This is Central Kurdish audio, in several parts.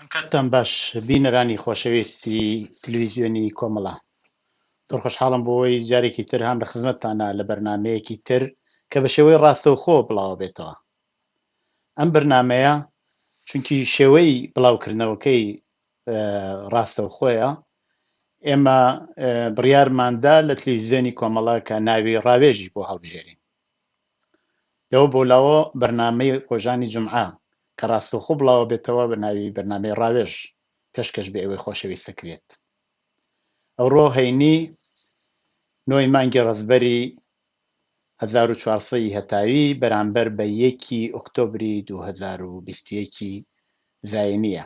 کاتتان باش بینەرانی خۆشەویستی تلویزیۆنی کۆمەڵە. زۆر خۆشحاڵم بۆی جارێکی تر هام لە خزمەتتانە لە بەرنامەیەکی تر کە بە شێوەی ڕاستەوخۆ بڵاوە بێتەوە. ئەم بەرنامەیە چونکی شێوەی بڵاوکردنەوەکەی ڕاستەوخۆیە ئێمە بڕیارماندا لە تلویزیۆنی کۆمەڵە کە ناوی ڕاوێژی بۆ هەڵبژێرین. لەوە بۆ لاوە بەرنامەی ڕۆژانی جومعە کە ڕاستەوخۆ بڵاوە بێتەوە بە ناوی بەرنامەی ڕاوێژ پێشکەش بە ئێوەی خۆشەویست دەکرێت. ئەوڕۆ هەینی نۆی مانگی ڕەزبەری 1400 ی هەتاوی بەرامبەر بە یەکی ئۆکتۆبری 2021 زاینییە.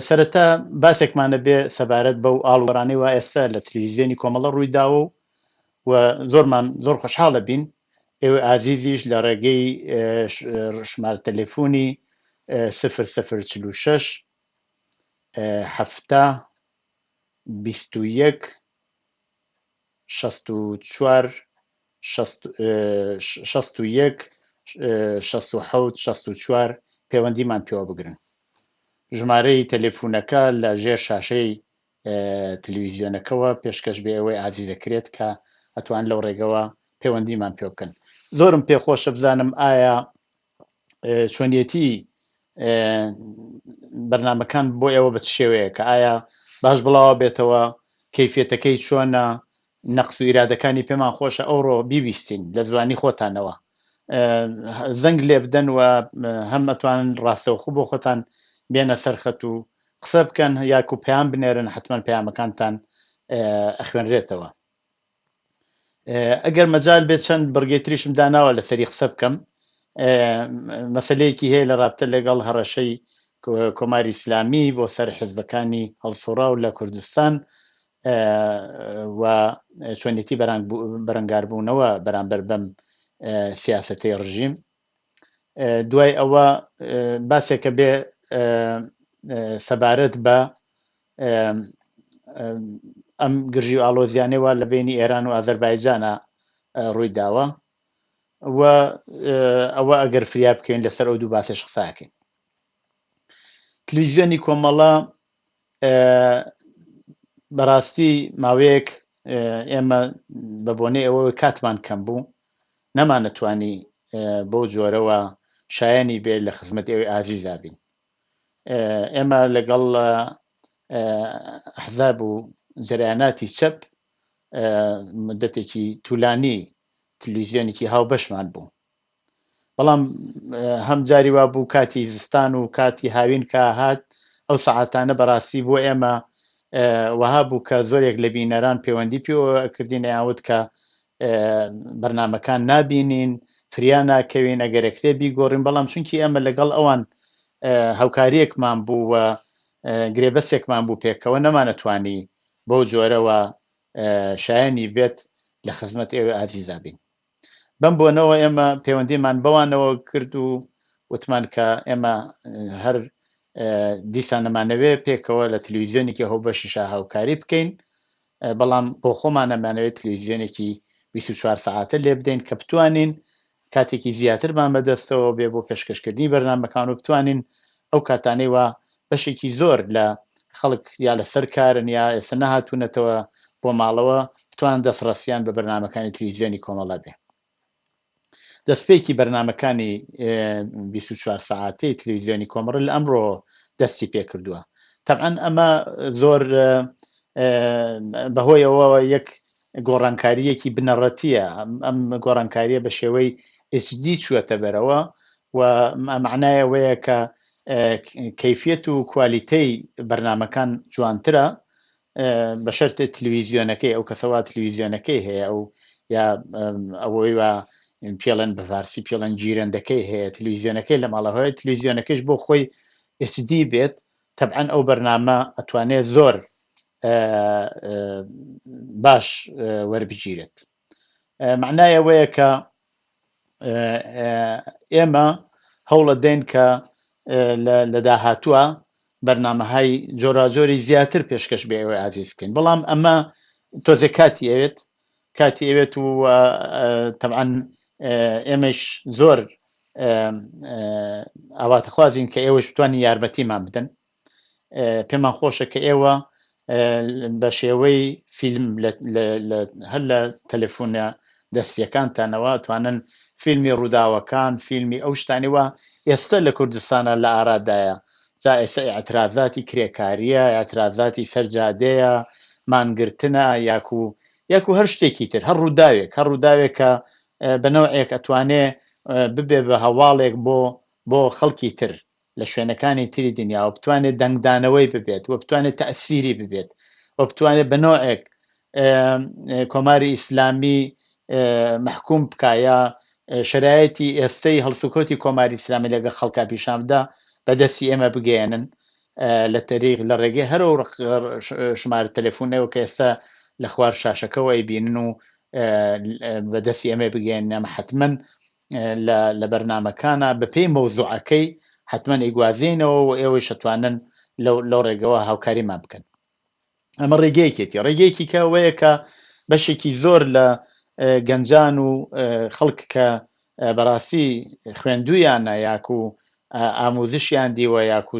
سەرەتا باسێکمان ئەبێ سەبارەت بەو ئاڵوگۆڕانەی وا ئێستا لە تلویزیۆنی کۆمەڵە ڕووی داوە و و زۆرمان زۆر خۆشحاڵە بین ئێوەی ئازیزیش لە ڕێگەی ژمارە تەلەفۆنی 0046 70 21 64 61 67 64 پەیوەندیمان پێوە بگرن. ژمارەی تەلەفونەکە لە ژێر شاشەی تلویزیۆنەکەوە پێشکەش بە ئێوەی ئازیز دەکرێت کە ئەتوان لەو ڕێگەوە پەیوەندیمان پێ بکەن. زۆرم پێخۆشە بزانم ئایا چۆنیەتی بەرنمەکان بۆ ئێوە بە چ شێوەیەکە ئایا باش بڵاوە بێتەوە کەیفیەتەکەی چۆنە نەقس و ئیرادەکانی پێمان خۆشە ئەوڕۆ بیبیستین لە زوانی خۆتانەوە زەنگ لێ بدەن و هەم ئەتوانن ڕاستەوخۆ بۆ خۆتان بێنە سەرخەت و قسە بکەن یاکو پەیام بنێرن حتمما پەیامەکانتان ئەخوێنرێتەوە ئەگەر مەجال بێت چەند بڕگەی تریشم داناوە لەسەری قسە بکەم مەسلەیەکی هەیە لە رابتە لەگەڵ هەڕەشەی کۆماری ئیسلامی بۆ سەر حزبەکانی هەڵسوڕاو لە کوردستان و چۆنیەتی بەرەنگاربوونەوە بەرامبەر بەم سیاسەتەی ڕژیم دوای ئەوە باسێکە بێ سەبارەت بە ئەم گرژی و ئاڵۆزیانەی وا لە بینی ئێران و ئازەربایجانە ڕووی داوە و ئەوە ئەگەر فریا بکەین لەسەر ئەو دوو باسەش قساکەین تلویزیۆنی کۆمەڵە بەڕاستی ماوەیەک ئێمە بە بۆنەی ئەوە کاتمان کەم بوو نەمانەتوانی بەو جۆرەوە شایانی بێ لە خزمەت ئێوەی ئازیزا بین ئێمە لەگەڵ ئەحزاب و جەرەیاناتی چەپ مدەتێکی تولانی تلویزیۆنێکی هاوبەشمان بوو بەڵام هەم جاری وا بوو کاتی زستان و کاتی هاوین کە هات ئەو سەعاتانە بەڕاستی بۆ ئێمە وەها بوو کە زۆرێک لە بینەران پەیوەندی پێوە کردین ئەیانوت کە بەرنمەکان نابینین فریا ناکەوین ئەگەرەکرێ بیگۆڕین بەڵام چونکی ئێمە لەگەڵ ئەوان هاوکاریەکمان بوو و گرێبەسێکمان بوو پێکەوە نەمانەتوانی بەو جۆرەوە شایەنی بێت لە خزمەت ئێوە ئازیزا بین بەم بۆنەوە ئێمە پەیوەندیمان بەوانەوە کرد و وتمان کە ئێمە هەر دیسان نەمانەوێ پێکەوە لە تلویزیۆنێکی هەوبەشیشا هاوکاری بکەین بەڵام بۆ خۆمان ئەمانەوێت تلویزیۆنێکی 24 سەعاتە لێ بدەین کە بتوانین کاتێکی زیاترمان بەدەستەوە بێ بۆ پێشکەشکردنی بەرنامەکان و بتوانین ئەو کاتانەی وا بەشێکی زۆر لە خەڵک یا لەسەر کارن یا ئێستا نەهاتوونەتەوە بۆ ماڵەوە بتوانن دەستڕەسیان بە بەرنامەکانی تلویزیۆنی کۆمەڵە بێ. دەستپێکی بەرنامەکانی 24 سەعاتەی تلویزیۆنی کۆمەڵە لە ئەمڕۆ دەستی پێکردووە. تەبعەن ئەمە زۆر بەهۆیەوە یەک گۆڕانکارییەکی بنەڕەتییە، ئەم گۆڕانکارییە بە شێوەی HD چووەتە بەرەوە و مەعنای ئەوەیە کە کەیفیەت و کوالیتەی بەرنامەکان جوانترە بە شەرتێ تلویزیۆنەکەی ئەو کەسەوە تلویزیۆنەکەی هەیە ئەو یا ئەوەی وا پێڵێن بە فارسی پێڵێن گیرەندەکەی هەیە تلویزیۆنەکەی لە ماڵەوەی تلویزیۆنەکەش بۆ خۆی HD بێت تەبعەن ئەو بەرنامە ئەتوانێت زۆر باش وەربگیرێت معنای ئەوەیە کە ئێمە هەوڵە دەین کە لە داهاتووە بەرنامەهای جۆراجۆری زیاتر پێشکەش بە ئێوەی ئازیز بکەین بەڵام ئەمە تۆزێک کاتی ئەوێت کاتی ئەوێت و تەبعەن ئێمەش زۆر. ئاواتەخوازین کە ئێوەش بتوانین یارمەتیمان بدەن. پێمان خۆشە کە ئێوە بە شێوەی فیلم هەر لە تەلەفۆنە دەستیەکانتانەوە توانن فیلمی ڕووداوەکان، فیلمی ئەو شتانی وا ئێستا لە کوردستانە لە ئارادایە، جا ئێستا ئیعترازاتی کرێکارییە، ئیعترازاتی سەر جادەیە، مانگرتنە، یاکو یاکو هەر شتێکی تر، هەر ڕووداوێک، هەر ڕووداوێک کە بە نەوعێک ئەتوانێ ببێ بە هەواڵێک بۆ بۆ خەڵکی تر لە شوێنەکانی تری دنیا و بتوانێت دەنگدانەوەی ببێت و بتوانێت تەئسیری ببێت و بتوانێت بە نەوعێک کۆماری ئیسلامی مەحکوم بکا یا شەرایەتی ئێستەی هەڵسوکەوتی کۆماری ئیسلامی لەگەڵ خەڵکا پیشان بدا بە دەستی ئێمە بگەیەنن لە تەریق لە ڕێگەی هەر ئەو ژمارە تەلەفۆنەوە کە ئێستا لە خوار شاشەکەوە ئەیبینن و بە دەستی ئێمە بگەیەنن ئەمە حەتمەن لە بەرنامەکانە بەپێی مەوزوعەکەی حەتمەن ئەیگوازینەوە و ئێوەیش ئەتوانن لەو ڕێگەوە هاوکاریمان بکەن. ئەمە ڕێگەیەکێتی. ڕێگەیەکی کە ئەوەیە کە بەشێکی زۆر لە گەنجان و خەڵک کە بەڕاستی خوێندویانە یاکو ئاموزشیان دیوە یاکو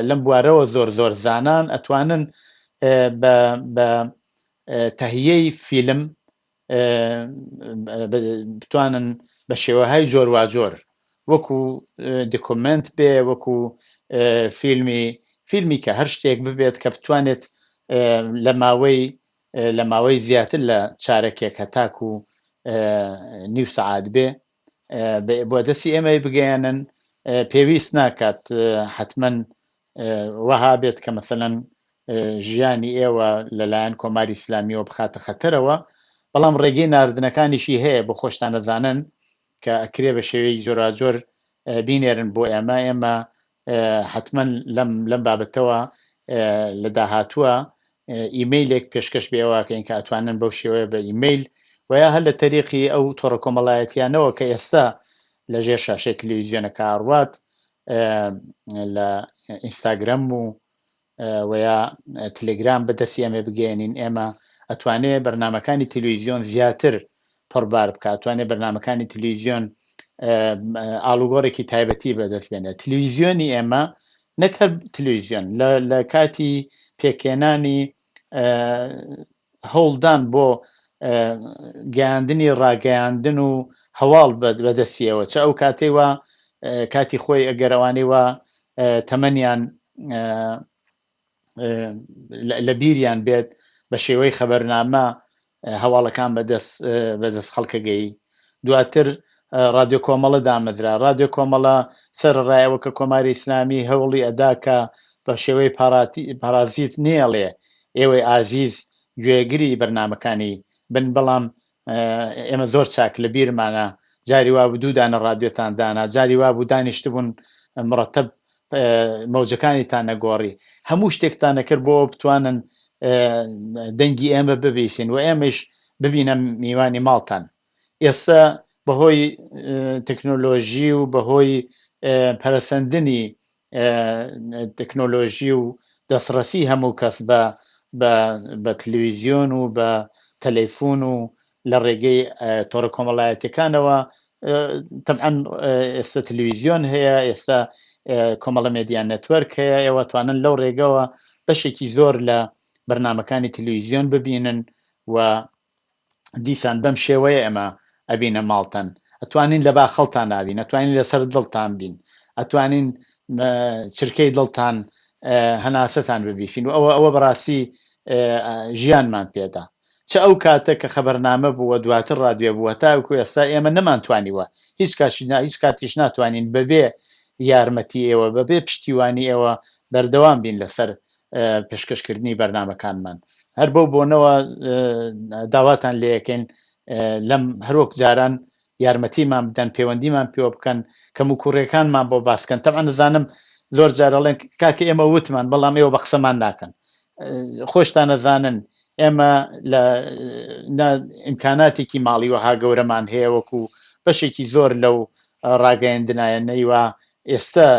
لەم بوارەوە زۆر زۆر زانان ئەتوانن بە تەهیەی فیلم بتوانن بە شێوەهای جۆرواجۆر وەکو دکۆمنت بێ وەکو فیلمی فیلمی کە هەر شتێک ببێت کە بتوانێت لە ماوەی لە ماوەی زیاتر لە چارەکێک هەتاکو نیو سەعات بێ بۆ دەستی ئێمەی بگەیەنن پێویست ناکات حتمما وەها بێت کە مەسەلەن ژیانی ئێوە لەلایەن کۆماری ئیسلامیەوە بخاتە خەتەرەوە، بەڵام ڕێگەی ناردنەکانیشی هەیە بۆ خۆشتان ئەزانن کە ئەکرێ بە شێوەی جۆراجۆر بینێرن بۆ ئێمە، ئێمە حەتمەن لەم لەم بابەتەوە لە داهاتووە ئیمەیلێک پێشکەش بە ئێوە ئەکەین کە ئەتوانن بەو شێوەیە بە ئیمەیل و یا هەر لە تەریقی ئەو تۆڕە کۆمەڵایەتیانەوە کە ئێستا لە ژێر شاشەی تلویزیۆنەکە ئەڕوات لە ئینستاگرام و وەیا تلگرام بەدەستی ئەمێ بگەێنین ئێمە ئەتوانێ بەرنمەکانی تلویزیۆن زیاتر پڕبار بکات توانێ بەرنمەکانی تلویزیۆن ئاڵوگۆڕێکی تایبەتی بەدەست بێنێت تلویزیۆنی ئێمە نەک هەر تلویزیۆن لە کاتی پێکێنانی هەوڵدان بۆ گەیاندنی ڕاگەیاندن و هەواڵ بەدەستیەوە چ ئەو کاتەی وا کاتی خۆی ئەگەر ئەوانەی وا تەمەنیان لە بیریان بێت بە شێوەی خەبەرنامە هەواڵەکان بەدەست بەدەست خەڵکە گەیی. دواتر ڕادیۆ کۆمەڵە دامەزرا. ڕادیۆ کۆمەڵە سەرەڕای ئەوە کە کۆماری ئیسلامی هەوڵی ئەدا کە بە شێوەی پارازیت نەیەڵێ ئێوەی ئازیز گوێگری بەرنامەکانی بن بەڵام ئێمە زۆر چاک لە بیرمانە جاری وابوو دوو دانە ڕادیۆتان دانا جاری وابوو دانیشتبوون مڕەتەب مەوجەکانیتان نەگۆڕی هەموو شتێکتان نەکرد بۆ بتوانن دەنگی ئێمە ببیسین و ئێمەش ببینە میوانی ماڵتان ئێستا بەهۆی تەکنۆلۆژی و بەهۆی پەرەسەندنی تەکنۆلۆژی و دەستڕەسی هەموو کەس بە بە تلویزیۆن و بە تەلەیفون و لە ڕێگەی تۆڕە کۆمەڵایەتەکانەوە تەبعەن ئێستا تلویزیۆن هەیە ئێستا کۆمەڵە مێدیا نێتوەرک هەیە ئێوە توانن لەو ڕێگەوە بەشێکی زۆر لە بەرنمەکانی تلویزیۆن ببینن و دیسان بەم شێوەیە ئێمە ئەبینە ماڵتان ئەتوانین لە باخەڵتان نابین ئەتوانین لەسەر دڵتان بین ئەتوانین چرکەی دڵتان هەناسەتان ببیسین و ئەوە ئەوە بەڕاستی ژیانمان پێدا چ ئەو کاتە کە خەبەرنامە بوو و دواتر ڕادوێ بوو هەتاوەکو ئێستا ئێمە نەمانتوانیوە هیچ کاتیش نا هیچ کاتیش ناتوانین بەبێ یارمەتی ئێوە بەبێ پشتیوانی ئێوە بەردەوام بین لەسەر پێشکەشکردنی بەرنامەکانمان هەر بەو بۆنەوە داواتان لێیەکەین لەم هەروەک جاران یارمەتیمان بدەن پەیوەندیمان پێوە بکەن کەموکوڕیەکانمان بۆ باس کەن تەبعەن دەزانم زۆر جار ئەڵێن کاکە ئێمە وتمان بەڵام ئێوە بە قسەمان ناکەن خۆشتان ئەزانن ئێمە لە ئیمکاناتێکی ماڵی وەها گەورەمان هەیە وەکو بەشێکی زۆر لەو ڕاگەیەندنایە نەیوا ئێستا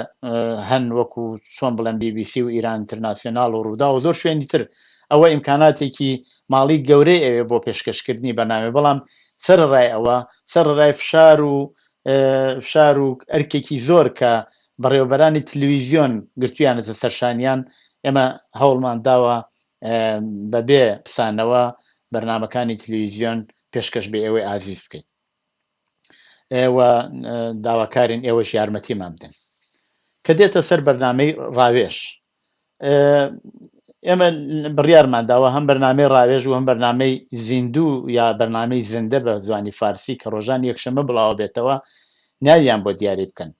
هەن وەکو چۆن بڵێم بی بی سی و ئیران ئینترناسیۆناڵ و ڕووداو و زۆر شوێنی تر ئەوە ئیمکاناتێکی ماڵی گەورەی ئەوێ بۆ پێشکەشکردنی بەرنامە بەڵام سەرەڕای ئەوە سەرەڕای فشار و فشار و ئەرکێکی زۆر کە بەڕێوەبەرانی تلویزیۆن گرتویانەتە سەرشانیان، ئێمە هەوڵمان داوە بەبێ پسانەوە بەرنامەکانی تلویزیۆن پێشکەش بە ئێوەی ئازیز بکەین و داواکارین ئێوەش یارمەتیمان بدەن. کە دێتە سەر بەرنامەی ڕاوێژ، ئێمە بڕیارمان داوە هەم بەرنامەی ڕاوێژ و هەم بەرنامەی زیندوو یا بەرنامەی زیندە بە زوانی فارسی کە ڕۆژانی یەکشەممە بڵاوە بێتەوە ناویان بۆ دیاری بکەن.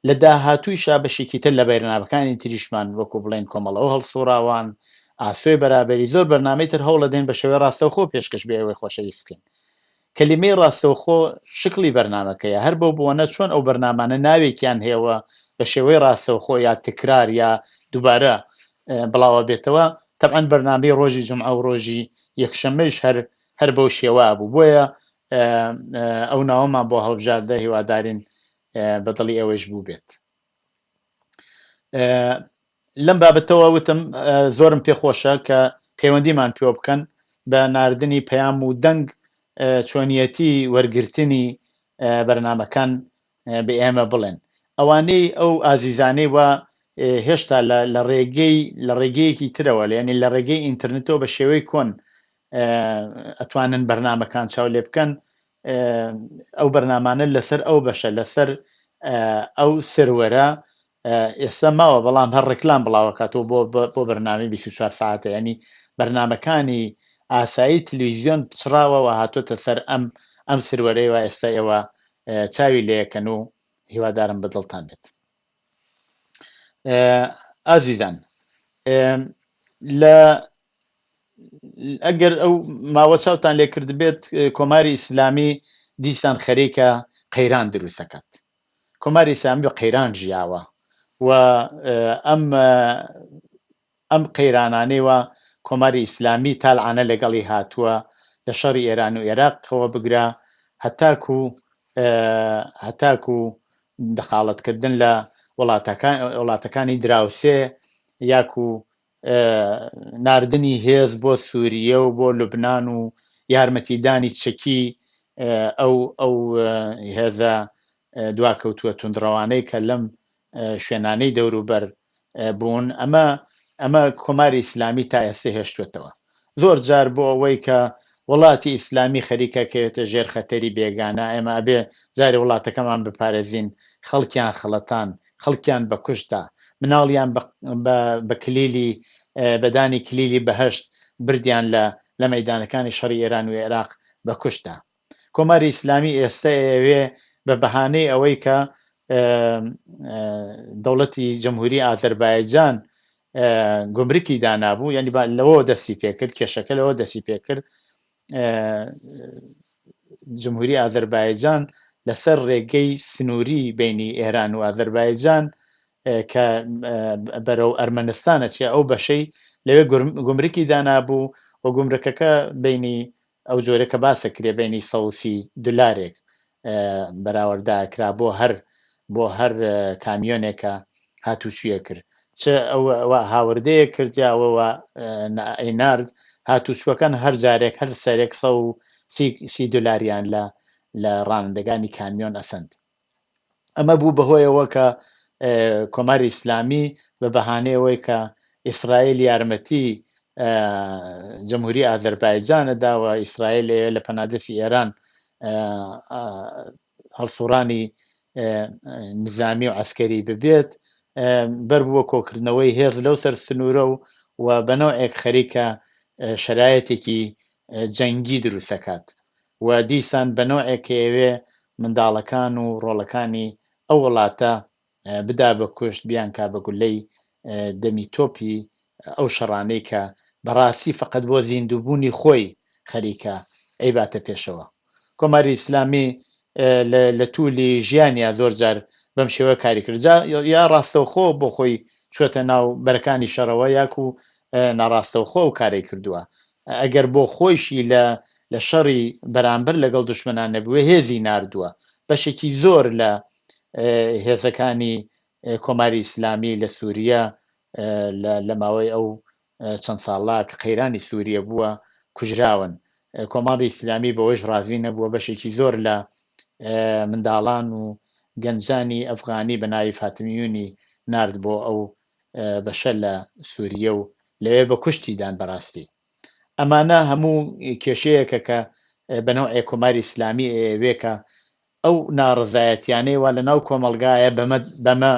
لە داهاتوویشا بەشێکی تر لە بەرنامەکانی تریشمان وەکو بڵێن کۆمەڵەو هەڵسوڕاوان، ئاسۆی بەرابەری، زۆر بەرنامەی تر هەوڵەدەین بە شێوەی ڕاستەوخۆ پێشکەش بە ئێوەی خۆشەویست بکەین. کەلیمەی ڕاستەوخۆ شکڵی بەرنامەکەیە، هەر بەو بۆنە چۆن ئەو بەرنامانە ناوێکیان هەیە و بە شێوەی ڕاستەوخۆ یا تکرار یا دووبارە بڵاوە بێتەوە، تەبعەن بەرنامەی ڕۆژی جومعە و ڕۆژی یەکشەممەیش هەر هەر بەو شێوە بوو، بۆیە ئەو ناوەمان بۆ هەڵبژاردە، هیوادارین بە دڵی ئێوەیش بووبێت. لەم بابەتەوە وتم زۆرم پێخۆشە کە پەیوەندیمان پێوە بکەن بە ناردنی پەیام و دەنگ، چۆنیەتی وەرگرتنی بەرنامەکان بە ئێمە بڵێن. ئەوانەی ئەو ئازیزانەی وا هێشتا لە ڕێگەی لە ڕێگەیەکی ترەوە یعنی لە ڕێگەی ئینتەرنێتەوە بە شێوەی کۆن ئەتوانن بەرنامەکان چاو لێ بکەن، ئەو بەرنامانە لەسەر ئەو بەشە لەسەر ئەو سروەرە ئێستا ماوە، بەڵام هەر ڕێکلام بڵاوەکاتەوە بۆ بەرنامەی 24 ساعتە، ینی بەرنامەکانی ئاسایی تلویزیۆن پچڕاوە و هاتۆتە سەر ئەم سروەرەی و ئێستا ئێوە چاوی لێکەن و هیوادارم بەدڵتان بێت. ئازیزان لە ئەگەر ئەو ماوە چاوتان لێ کردبێت کۆماری ئیسلامی دیسان خەریکە قەیران دروستەکات. کۆماری ئیسلامی بە قەیران ژیاوە و ئەم ئەم قەیرانانەی وا کۆماری ئیسلامی تالعانە لەگەڵی هاتووە لە شەڕی ئێران و ئێراقەوە بگرە هەتاکو هەتاکو دەخاڵەتکردن لە وڵاتەکان وڵاتەکانی دراوسێ یاکو ناردنی هێز بۆ سووریە و بۆ لوبناان و یارمەتیدانی چەکی ئەو ئەو هێزە دواکەوتووە توندڕەوانەی کە لەم شوێنانەی دەوروبەر بوون، ئەمە ئەمە کۆماری ئیسلامی تا ئێستە هێشتووەتەوە. زۆر جار بۆ ئەوەی کە وڵاتی ئیسلامی خەریکە کەوێتە ژێر خەتەری بێگانە، ئێمە ئەبێ جارێ وڵاتەکەمان بپارێزین، خەڵکیان خەڵەتان، خەڵکیان بە کوشت دا، مناڵیان بە بە بە کلیلی بە دانی کلیلی بەهەشت بردیان لە لە مەیدانەکانی شەڕی ئێران و ئێراق بە کوشت دا. کۆماری ئیسلامی ئێستە ئەیەوێ بە بەهانەی ئەوەی کە دەوڵەتی جمهوری ئازەربایجان گومرکی دانابوو، یعنی لەوە دەستی پێکرد، کێشەکە لەوە دەستی پێکرد. جمهوری ئازەربایجان لەسەر ڕێگەی سنووری بینی ئێران و ئازەربایجان کە بەرەو ئەرمەنستانە چێ ئەو بەشەی لەوێ گومرکی دانابوو و گومرکەکە بینی ئەو جۆرە کە باسە کرێ بەینی 130 دولارێک بەراوەردا کرا بۆ هەر بۆ هەر کامیۆنێکە هاتوچویە کرد، چ ئەو هاوردەیە کرد یا ئەوە ئەینارد، هاتوچوەکان هەر جارێک هەر سەرێک 130 دلاریان لە ڕانندەگانی کامیۆن ئەسەند. ئەمە بوو بەهۆیەوە کە کۆماری ئیسلامی بە بەهانەی ئەوەی کە ئیسرائیل یارمەتی جمهوری ئازەربایجانە داوە، ئیسرائیل ئەیەوێ لە پەنادەستی ئێران هەڵسوڕانی نزامی و عەسکەری ببێت، بەر بووە کۆکردنەوەی هێز لەو سەر سنوورە و و بە نەوعێک خەریکە شەرایەتێکی جەنگی دروستەکات و دیسان بە نەوعێک ئەیەوێ منداڵەکان و ڕۆڵەکانی ئەو وڵاتە بدا بە کوشت، بیانکا بە گولەی دەمی تۆپی ئەو شەڕانەی کە بەڕاستی فەقەت بۆ زیندووبوونی خۆی خەریکە ئەیباتە پێشەوە. کۆماری ئیسلامی لە توولی ژیانیا زۆر جار بەم شێوە کاری کرد، جا یا ڕاستەوخۆ بۆ خۆی چووەتە ناو بەرەکانی شەڕەوە یاکو ناڕاستەوخۆ ئەو کارەی کردووە. ئەگەر بۆ خۆیشی لە لە شەڕی بەرامبەر لەگەڵ دوشمنان نەبووێ هێزی ناردووە. بەشێکی زۆر لە هێزەکانی کۆماری ئیسلامی لە سووریە لە ماوەی ئەو چەند ساڵە کە قەیرانی سووریە بووە کوژراون. کۆماری ئیسلامی بەوەیش ڕازی نەبووە، بەشێکی زۆر لە منداڵان و گەنجانی ئەفغانی بە ناوی فاتمیونی نارد بۆ ئەو بەشە لە سوریە و لەوێ بە کوشتی دان بەراستی ئەمانە هەموو کێشەیەکە کە بە نەوعێک کۆماری ئیسلامی ئەیەوێ کە ئەو ناڕەزایەتیانەی وا لە ناو کۆمەڵگایە بەمە بەمە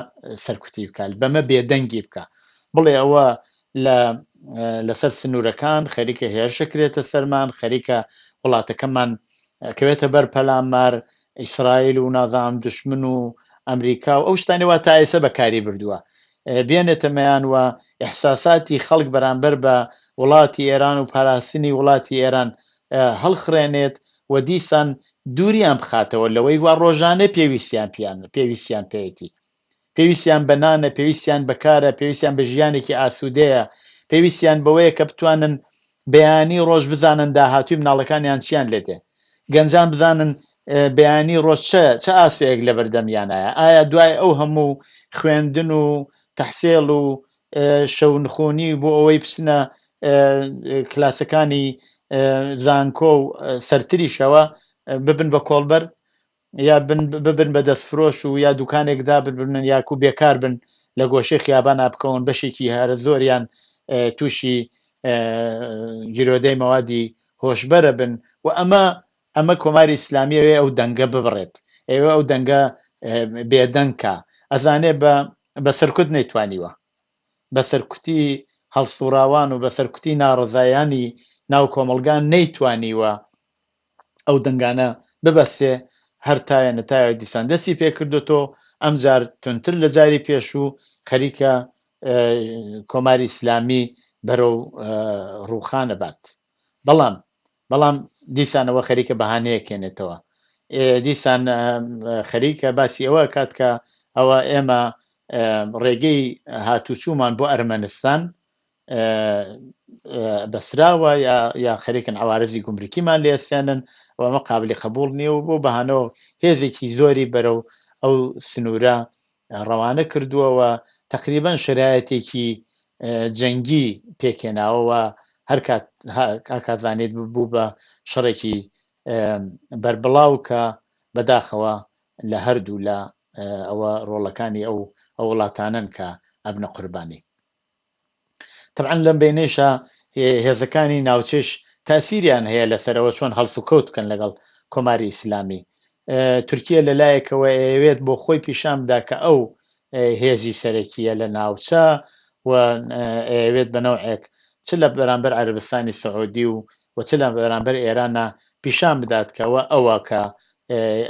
سەرکوتی بکا بەمە بێدەنگی بکا بڵێ ئەوە لە لەسەر سنوورەکان خەریکە هێرشە کرێتە سەرمان خەریکە وڵاتەکەمان کەوێتە بەر پەلامار ئیسرائیل و نازانم دوشمن و ئەمریکا و ئەو شتانەی وا تا ئێستا بەکاری بردووە بێنێتە مەیان و ئیحساساتی خەڵک بەرامبەر بە وڵاتی ئێران و پاراستنی وڵاتی ئێران هەڵخڕێنێت و دیسان دووریان بخاتەوە لەوەی وا ڕۆژانە پێویستیان پیان پێویستیان پێیەتی. پێویستیان بە نانە، پێویستیان بە کارە، پێویستیان بە ژیانێکی ئاسوودەیە، پێویستیان بەوەیە کە بتوانن بەیانی ڕۆژ بزانن داهاتووی مناڵەکانیان چیان لێ دێ. گەنجان بزانن بەیانی ڕۆژ چ چ ئاسۆیەک لەبەردەمیانایە. ئایا دوای ئەو هەموو خوێندن و تەحسێڵ و شەونخونی بۆ ئەوەی بچنە کلاسەکانی زانکۆ و سەرتریشەوە ببن بە کۆڵبەر یا بن ببن بە دەستفرۆش و یا دوکانێک داببرنن یاکو بێکار بن لە گۆشەی خیابانا بکەون بەشێکی هەرە زۆریان تووشی گیرۆدەی مەوادی هۆشبەرە بن و ئەمە ئەمە کۆماری ئیسلامی ئەوێ ئەو دەنگە ببڕێت ئەوێ ئەو دەنگە بێدەنگ کا ئەزانێ بە بە سەرکوت نەیتوانیوە بە سەرکوتی هەڵسوڕاوان و بە سەرکوتی ناڕەزایانی ناو کۆمەڵگا نەیتوانیوە ئەو دەنگانە ببەستێ، هەر تایە نەتایە دیسان دەستی پێ کردۆتۆ، ئەمجار توندتر لە جاری پێشوو خەریکە کۆماری ئیسلامی بەرەو ڕووخان ئەبات. بەڵام بەڵام دیسانەوە خەریکە بەهانەیەک هێنێتەوە. دیسان خەریکە باسی ئەوە ئەکات کە ئەوە ئێمە ڕێگەی هاتوچوومان بۆ ئەرمەنستان بەسراوە یا خەریکن عوارزی گومرکیمان لێسێنن و ئەمە قابلی قبوڵ نییە و بۆ بەهانەوە هێزێکی زۆری بەرەو ئەو سنوورە ڕەوانە کردووە و تقریبان شرایەتێکی جەنگی پێکهێناوە و هەرکات ئاکازانێت بوو بە شەڕێکی بەربڵاو کە بەداخەوە لە هەردوو لە ئەوە ڕۆڵەکانی ئەو ئەو وڵاتانەن کە ئەبنە قوربانی. تەبعەن لەم بەینەیشا هێزەکانی ناوچەش تاسیریان هەیە لەسەرەوە چۆن هەڵسوکەوت بکەن لەگەڵ کۆماری ئیسلامی. تورکیە لە لایەکەوە ئەیەوێت بۆ خۆی پیشان بدا کە ئەو هێزی سەرەکییە لە ناوچە و ئەیەوێت بە نەوعێک چ لە بەرامبەر عەرەبستانی سعودی و و چ لە بەرامبەر ئێرانە پیشان بدات کە ئەوە ئەوە کە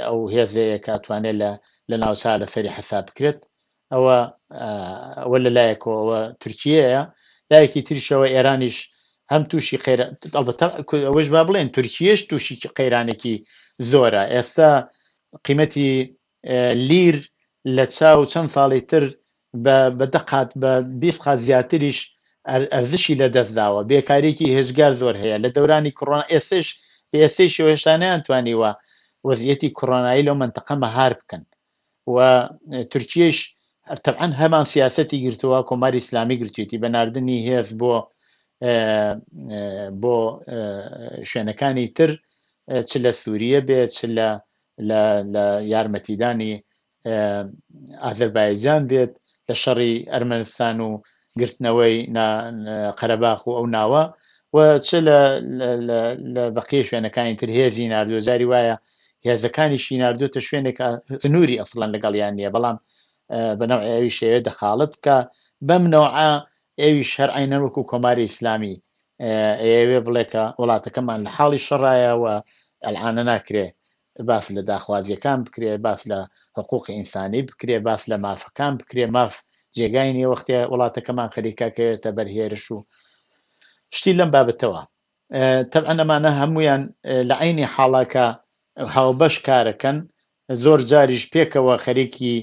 ئەو هێزەیە کە ئەتوانێت لە لە ناوچە لەسەری حەساب بکرێت. ئەوە ئەوە لە لایەکەوە ئەوە تورکیەیە لایەکی تریشەوە ئێرانیش هەم تووشی قەیران ئەڵبەتە ئەوەش با بڵێن تورکیەش تووشی قەیرانێکی زۆرە ئێستا قیمەتی لیر لە چاو چەند ساڵی تر بە دە قات بە 20 قات زیاتریش ئەرزشی لە دەست داوە بێکارێکی هێجگار زۆر هەیە لە دەورانی کۆرۆنا ئێستش ئێستەیشەوە هێشتا نەیانتوانیوە وەزیەتی کۆرۆنایی لەو مەنتەقە مەهار بکەن و تورکیەش تەبعەن هەمان سیاسەتی گرتووە کۆماری ئیسلامی گرتوێتی بە ناردنی هێز بۆ بۆ شوێنەکانی تر چ لە سووریە بێ چ لە لە یارمەتیدانی ئازەربایجان بێت لە شەڕی ئەرمەنستان و گرتنەوەی قەرەباخ و ئەو ناوە و چ لە لە بەقیە شوێنەکانی تر هێزی ناردووە جاری وایە هێزەکانیشی ناردووەتە شوێنێک سنووری ئەسڵەن لەگەڵیان نییە بەڵام بە نەوعی ئەویش ئەوێ دەخاڵت بکە بەم نەوعە ئەویش هەر عەینەن وەکو کۆماری ئیسلامی ئەیەوێ بڵێ کە وڵاتەکەمان لە حاڵی شەڕایە و ئەلعانە ناکرێ باس لە داخوازیەکان بکرێ، باس لە حقوقی ئینسانی بکرێ، باس لە مافەکان بکرێ، ماف جێگای نیە وەختێ وڵاتەکەمان خەریکە کەوێتە بەر هێرش و شتی لەم بابەتەوە. تەبعەن ئەمانە هەموویان لە عەینی حاڵا کە هاوبەش کارەکەن، زۆر جاریش پێکەوە خەریکی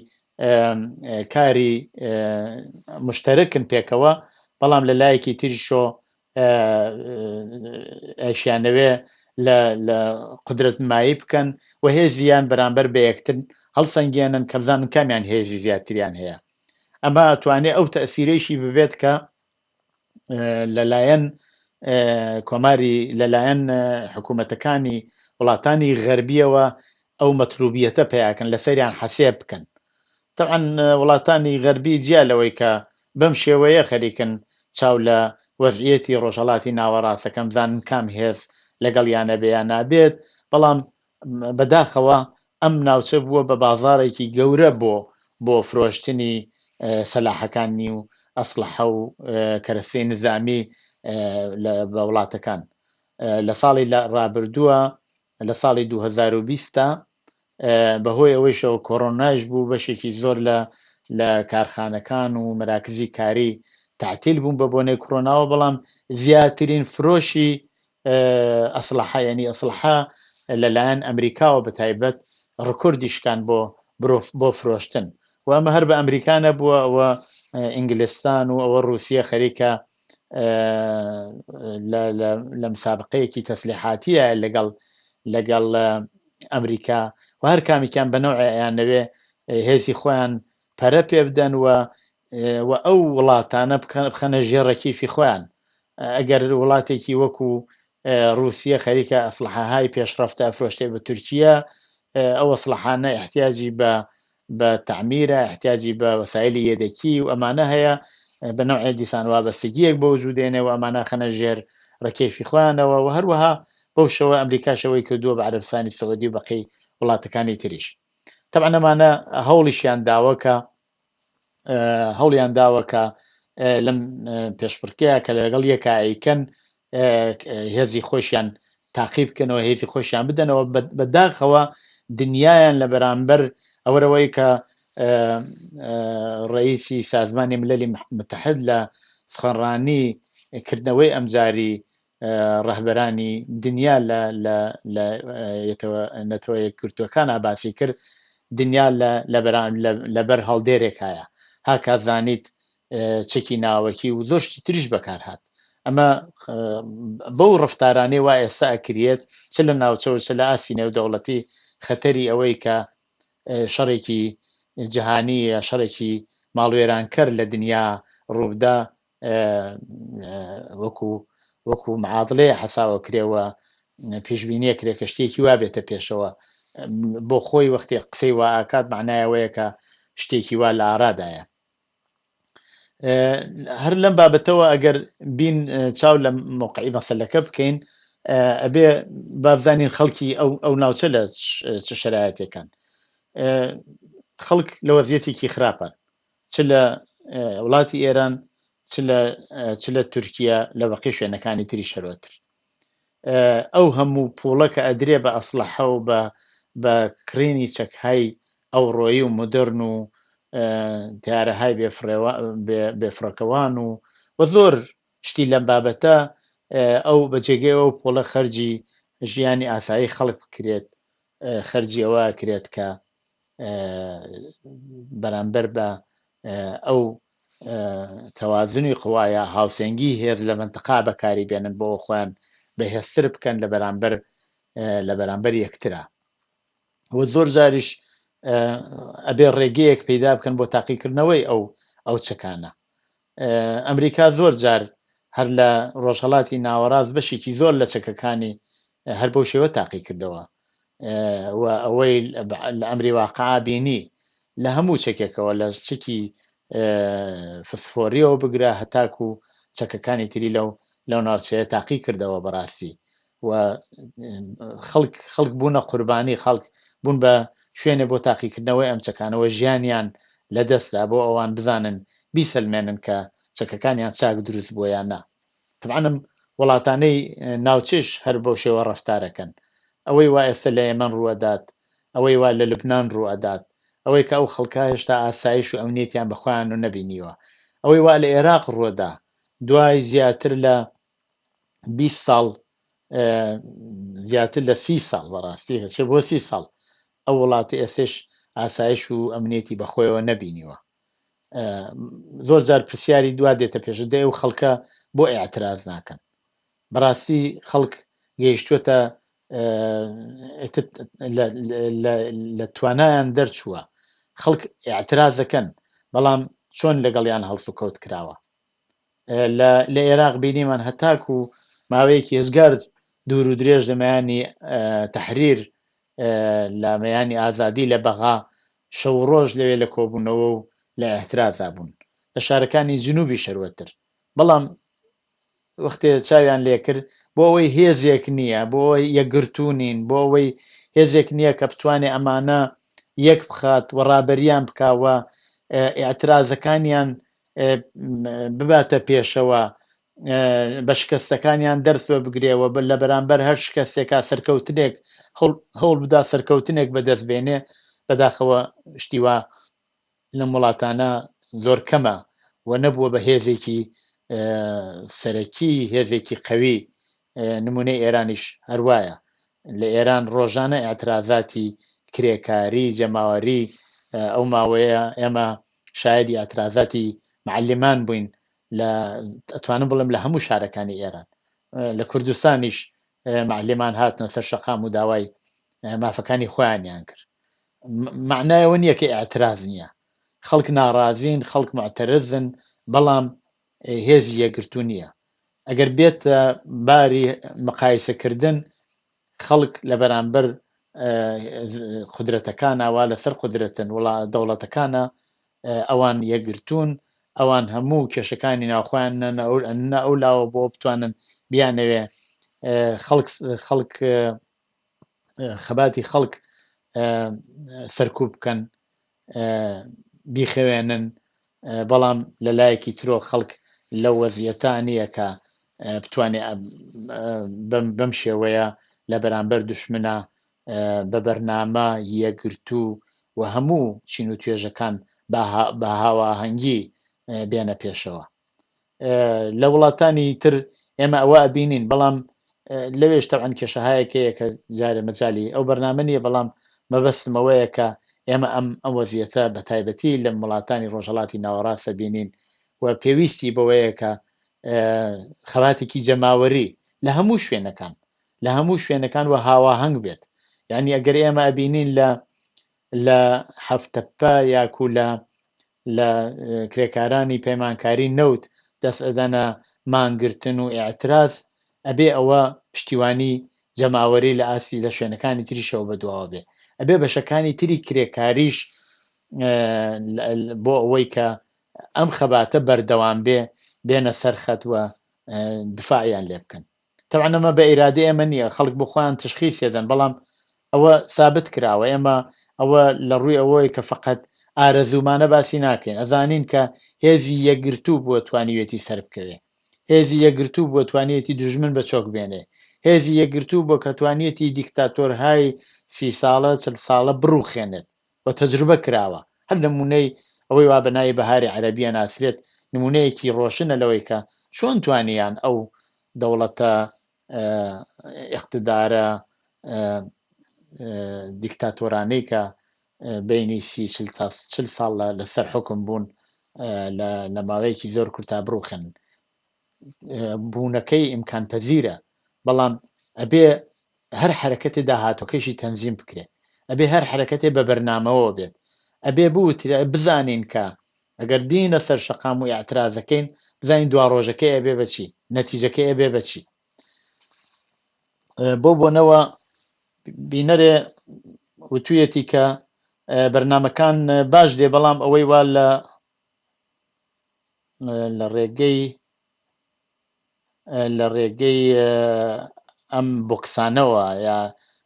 کاری مشتەرکن پێکەوە، بەڵام لە لایەکی تریشۆ ئەیشیانەوێ لە لە قودرەت نمایی بکەن و هێزیان بەرامبەر بە یەکتر هەڵسەنگێنن کە بزانن کامیان هێزی زیاتریان هەیە ئەمە توانێ ئەو تەسیرەیشی ببێت کە لەلایەن کۆماری لەلایەن حکوومەتەکانی وڵاتانی غەربیەوە ئەو مەتلوبیەتە پەیاکەن لەسەریان حەسێب بکەن. تەبعەن وڵاتانی غەربی جیا لەوەی کە بەم شێوەیە خەریکن چاو لە وەزعیەتی ڕۆژهەڵاتی ناوەڕاست ئەکەن بزانن کام هێز لەگەڵیان ئەبێ یا نابێت، بەڵام بەداخەوە ئەم ناوچە بووە بە بازاڕێکی گەورە بۆ بۆ فرۆشتنی سەلاحەکانی و ئەسڵەحە و کەرەسەی نزامی بە وڵاتەکان. لە ساڵی لە ڕابردووە لە ساڵی 2020 تا بەهۆی ئەوەیشەوە کۆرۆنایش بوو بەشێکی زۆر لە لە کارخانەکان و مەراکزی کاری تەعتیل بوون بە بۆنەی کۆرۆناوە بەڵام زیاترین فرۆشی ئەسڵەحە یعنی ئەسڵەحە لەلایەن ئەمریکاوە بە تایبەت ڕکوردی شکان بۆ بۆ فرۆشتن و ئەمە هەر بە ئەمریکا نەبووە ئەوە ئینگلستان و ئەوە رووسیە خەریکە لە مسابقەیەکی تەسلیحاتیە لەگەڵ لەگەڵ ئەمریکا و هەر کامیکیان بە نەوعێ ئەیانەوێ هێزی خۆیان پەرە پێ بدەن و و ئەو وڵاتانە بخەنە ژێر ڕەکیفی خۆیان. ئەگەر وڵاتێکی وەکو ڕووسیە خەریکە ئەسڵەحەهای پێشڕەفتە ئەفرۆشتێ بە تورکیە، ئەو ئەسڵەحانە ئیحتیاجی بە بە تەعمیرە، ئیحتیاجی بە وەسایلی یەدەکی و ئەمانە هەیە، بە نەوعێ دیسان وابەستگییەک بە وجوود دێنێ و ئەمانە ئەخەنە ژێر ڕکێفی خۆیانەوە و هەروەها بەو شێوە ئەمریکاش ئەوەی کردووە بە عەرەبستانی سعودی و بەقی وڵاتەکانی تریش. تەبعەن ئەمانە هەوڵیشیان داوە کە هەوڵیان داوە کە لەم پێشبڕکێیە کە لەگەڵ یەکا ئەیکەن هێزی خۆشیان تاقی بکەنەوە هێزی خۆشیان بدەنەوە بەداخەوە دنیایان لە بەرامبەر ئەوەرەوەی کە ڕئیسی سازمانی مللی متحد لە سخنڕانی کردنەوەی ئەمجاری ڕەهبەرانی دنیا لە لە لە نەتەوە یەکگرتووەکانا باسی کرد دنیا لە لەبەر هەڵدێرێکایە هاکا زانیت چەکی ناوەکی و زۆر شتی تریش بەکار هات ئەمە بەو ڕفتارانەی وا ئێستا ئەکریێت چ لە ناوچە و چ لە ئاستی نێودەوڵەتی خەتەری ئەوەی کە شەڕێکی جیهانی یا شەڕێکی ماڵوێرانکەر لە دنیا ڕووبدا وەکو وەکو معادلەیە حەساوە کرێ و پێشبینیە کرێ کە شتێکی وا بێتە پێشەوە بۆ خۆی وەختی قسەی وا ئاکات معنایەوەیە کە شتێکی وا لە ئارادایە هەر لەم بابەتەوە ئەگەر بین چاو لە موقعی مەسەلەکە بکەین ئەبێ بابزانین خەڵکی ئەو ئەو ناوچە لە چ شرایەتەکان خەڵک لە وەزیەتێکی خراپن چ لە وڵاتی ئێران چ لە چ لە تورکیا لە بەقی شوێنەکانی تری شەرۆتر ئەو هەموو پوڵە کە ئەدرێ بە ئەسلحە و بە بە کڕینی چەکهای ئەوڕۆیی و مدرن و تیارەهای بێفڕەکەوان و و زۆر شتی لەم بابەتە ئەو بە جێگەی ئەو پوڵە خەرجی ژیانی ئاسایی خەڵک بکرێت خەرجی ئەوە کرێت کە بەرامبەر بە ئەو تەوازنی قوا یا هاوسەنگی هێز لە مەنتقا بەکاری بێنن بۆ خۆیان بەهێزتر بکەن لە بەرامبەر لە بەرامبەر یەکترا و زۆر جاریش ئەبێ ڕێگەیەک پەیدا بکەن بۆ تاقیکردنەوەی ئەو ئەو چەکانە ئەمریکا زۆر جار هەر لە ڕۆژهەڵاتی ناوەڕاست بەشێکی زۆر لە چەکەکانی هەر بەو شێوە تاقی کردەوە و ئەوەی لە ئەمری واقعا بینی لە هەموو چەکێکەوە لە چەکی فسفۆریەوە بگرە هەتاکو چەکەکانی تری لەو لەو ناوچەیە تاقی کردەوە بەڕاستی و خەڵک خەڵک بوونە قوربانی خەڵک بوون بە شوێنێ بۆ تاقیکردنەوەی ئەم چەکانەوە ژیانیان لەدەستدا بۆ ئەوان بزانن بیسەلمێنن کە چەکەکانیان چاک دروست بووە یان نا تەبعەن ئەم وڵاتانەی ناوچەش هەر بەو شێوە ڕەفتارەکەن ئەوەی وا ئێستا لە یەمەن ڕووئەدات ئەوەی وا لە لوبنان ڕووئەدات ئەوەی کە ئەو خەڵکە هێشتا ئاسایش و ئەمنیەتیان بە خۆیان و نەبینیوە ئەوەی وا لە ئێراق ڕووەدا دوای زیاتر لە 20 ساڵ زیاتر لە سی ساڵ بەڕاستی هەچێ بۆ سی ساڵ ئەو وڵاتی ئێستش ئاسایش و ئەمنیەتی بەخۆیەوە نەبینیوە زۆر جار پرسیاری دوا دێتە پێش دە ئەو خەڵکە بۆ ئاعتراز ناکەن بەڕاستی خەڵک گەیشتووەتە لە توانایان دەرچووە خەڵک ئاعترازەکەن بەڵام چۆن لەگەڵیان هەڵسوکەوت کراوە لە ئێراق بینیمان هەتاکو ماوەیەکی هێزگار دوور و درێژ لە مەیانی تەحریر. لە مەیانی ئازادی لە بەغا شەو و ڕۆژ لەوێ لە کۆبوونەوە و لە ئیعترازا بوون لە شارەکانی جنوبی شەروەتر بەڵام وەختێ چاویان لێکرد بۆ ئەوەی هێزێک نییە بۆ ئەوەی یەکگرتوو نین بۆ ئەوەی هێزێک نییە کە بتوانێ ئەمانە یەک بخات و ڕابەریان بکا و ئیعترازەکانیان بباتە پێشەوە بە شکستەکانیان دەرس وەبگرێ و لە بەرامبەر هەر شکستێکا سەرکەوتنێک هەوڵ بدا سەرکەوتنێک بەدەست بێنێ بەداخەوە شتی وا لەم وڵاتانە زۆر کەمە و نەبووە بە هێزێکی سەرەکی هێزێکی قەوی نمونەی ئێرانیش هەروایە لە ئێران ڕۆژانە ئیعترازاتی کرێکاری جەماوەری ئەو ماوەیە ئێمە شایەدی ئیعترازاتی معەلیمان بووین لە ئەتوانم بڵێم لە هەموو شارەکانی ئێران لە کوردستانیش معەلیمان هاتنە سەر شەقام و داوای مافەکانی خۆیانیان کرد معنایەوە نییە کە ئیعتراز نییە خەڵک ناڕازین خەڵک معتەرزن بەڵام هێزی یەکگرتوو نییە ئەگەر بێتە باری مقایسەکردن خەڵک لە بەرامبەر قودرەتەکانە وا لەسەر قودرەتن وڵا دەوڵەتەکانە ئەوان یەکگرتوون ئەوان هەموو کێشەکانی ناوخۆیان نە ئەو لاوە بۆ بتوانن بیانەوێ خەڵک خەڵک خەباتی خەڵک سەرکوب بکەن بیخەوێنن، بەڵام لە لایەکی ترۆ خەڵک لەو وەزیەتە نییە کە بتوانێ بەم شێوەیە لە بەرامبەر دوشمنا بە بەرنامە یەکگرتوو و هەموو چین و توێژەکان بە هاوئاهەنگی بێنە پێشەوە. لە وڵاتانی تر ئێمە ئەوە ئەبینین بەڵام لەوێش تەبعەن کێشەهایەک هەیە کە جارێ مەجالی ئەو بەرنامە نییە بەڵام مەبەستم ئەوەیە کە ئێمە ئەم ئەم وەزیەتە بە تایبەتی لەم وڵاتانی ڕۆژهەڵاتی ناوەڕاستە بینین و پێویستی بەوەیە کە خەباتێکی جەماوەری لە هەموو شوێنەکان لە هەموو شوێنەکان و هاواهەنگ بێت یعنی ئەگەر ئێمە ئەبینین لە لە هەفتەپە یاکو لە لە کرێکارانی پەیمانکاری نەوت دەست ئەدەنە مانگرتن و ئیعتراز، ئەبێ ئەوە پشتیوانی جەماوەری لە ئاستی لە شوێنەکانی تریشەوە بەدواوە بێ. ئەبێ بەشەکانی تری کرێکاریش بۆ ئەوەی کە ئەم خەباتە بەردەوام بێ بێنە سەر خەت و دفاعیان لێ بکەن. تەبعەن ئەمە بە ئیرادەی ئێمە نییە، خەڵک بۆ خۆیان تشخیص ئەدەن، بەڵام ئەوە سابت کراوە، ئێمە ئەوە لە ڕووی ئەوەی کە فەقەت ئارەزوومانە باسی ناکەین، ئەزانین کە هێزی یەکگرتوو بووە توانیوێتی سەربکەوێ، هێزی یەکگرتوو بووە توانیوێتی دوژمن بە چۆک بێنێ، هێزی یەکگرتوو بووە کە توانیوێتی دیکتاتۆرهای 30 ساڵە 40 ساڵە بڕوخێنێت و تەجروبە کراوە، هەر نموونەی ئەوەی وا بە ناوی بەهاری عەرەبی ئەناسرێت نموونەیەکی ڕۆشنە لەوەی کە چۆن توانیان ئەو دەوڵەتە ئیقتدارە دیکتاتۆرانەی کە بینی سی تا 40 ساڵ لەسەر حکم بوون لە ماوەیەکی زۆر کورتا بڕوخێنن. بوونەکەی ئیمکان پەزیرە بەڵام ئەبێ هەر حەرەکەتێ داهاتوەکەیشی تەنزیم بکرێ ئەبێ هەر حەرەکەتێ بە بەرنامەوە بێت ئەبێ بوترێ بزانین کە ئەگەر دینە سەر شەقام و ئیعترازەکەین بزانین دوا ڕۆژەکەی ئەبێ بەچی نەتیجەکەی ئەبێ بەچی بۆ بۆنەوە بینەرێ وتویەتی کە بەرنمەکان باش دێ بەڵام ئەوەی وا لە لە ڕێگەی لە ڕێگەی ئەم بۆکسانەوە یا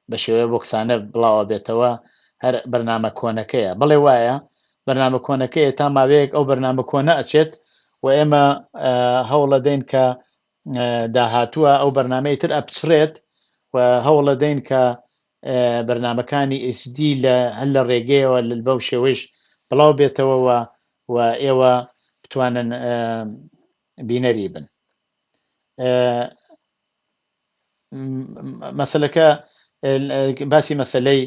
بە شێوەیە بۆکسانە بڵاوە بێتەوە هەر بەرنامە کۆنەکەیە بڵێ وایە بەرنامە کۆنەکەیە تا ماوەیەک ئەو بەرنامە کۆنە ئەچێت و ئێمە هەوڵەدەین کە داهاتووە ئەو بەرنمەی تر ئەپچڕێت و هەوڵەدەین کە بەرنمەکانی HD لە هەر لە ڕێگەیەوە بەو شێوەیش بڵاو بێتەوە و ئێوە بتوانن بینەری بن مەسلەکە باسی مەسلەی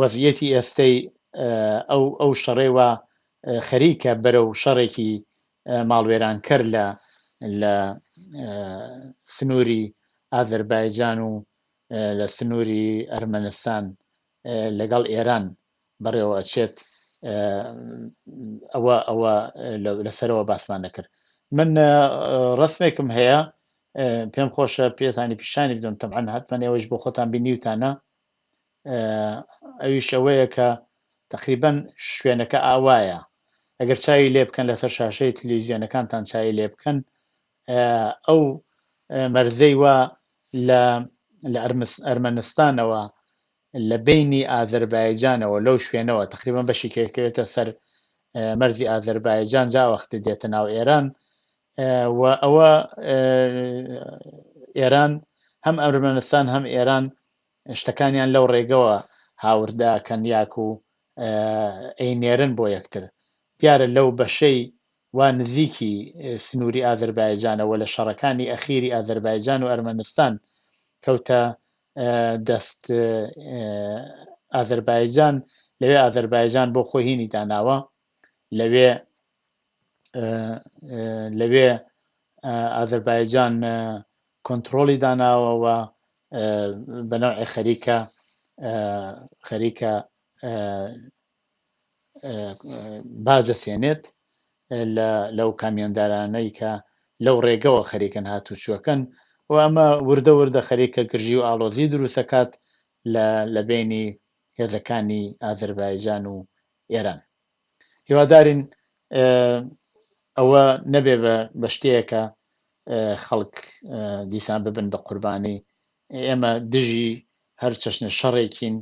وەزیەتی ئێستەی ئەو ئەو شەڕێ وا خەریکە بەرەو شەڕێکی ماڵوێرانکەر لە لە سنووری ئازەربایجان و لە سنووری ئەرمەنستان لەگەڵ ئێران بەڕێوە ئەچێت ئەوە ئەوە لەسەرەوە باسمان نەکرد من ڕسمێکم هەیە پێم خۆشە پێتانی پیشانی بدەم تەبعەن هەتمەن ئێوەش بۆ خۆتان بینیوتانە. ئەویش ئەوەیە کە تەقریبەن شوێنەکە ئاوایە ئەگەر چاوی لێ بکەن لەسەر شاشەی تلویزیۆنەکانتان چاوی لێ بکەن ئەو مەرزەی وا لە لە ئەرمەنستانەوە لە بینی ئازەربایجانەوە لەو شوێنەوە تقریبا بەشی کێکەوێتە سەر مەرزی ئازەربایجان جا وەختی دێتە ناو ئێران و ئەوە ئێران هەم ئەرمەنستان هەم ئێران شتەکانیان لەو ڕێگەوە هاوردە ئەکەن یاکو ئەینێرن بۆ یەکتر. دیارە لەو بەشەی وا نزیکی سنووری ئازەربایجانە و لە شەڕەکانی ئەخیری ئازەربایجان و ئەرمەنستان کەوتە دەست ئازەربایجان، لەوێ ئازەربایجان بۆ خۆی هینی داناوە، لەوێ لەوێ ئازەربایجان کۆنتڕۆڵی داناوە و بە نەوعێ خەریکە خەریکە باج ئەسێنێت لە لەو کامیۆندارانەی کە لەو ڕێگەوە خەریکن هاتوچوەکەن و ئەمە وردە وردە خەریکە گرژی و ئاڵۆزی دروستەکات لە لە بینی هێزەکانی ئازەربایجان و ئێران. هیوادارین ئەوە نەبێ بە شتەیەکە خەڵک دیسان ببن بە قوربانی. ئێمە دژی هەر چەشنە شەڕێکین،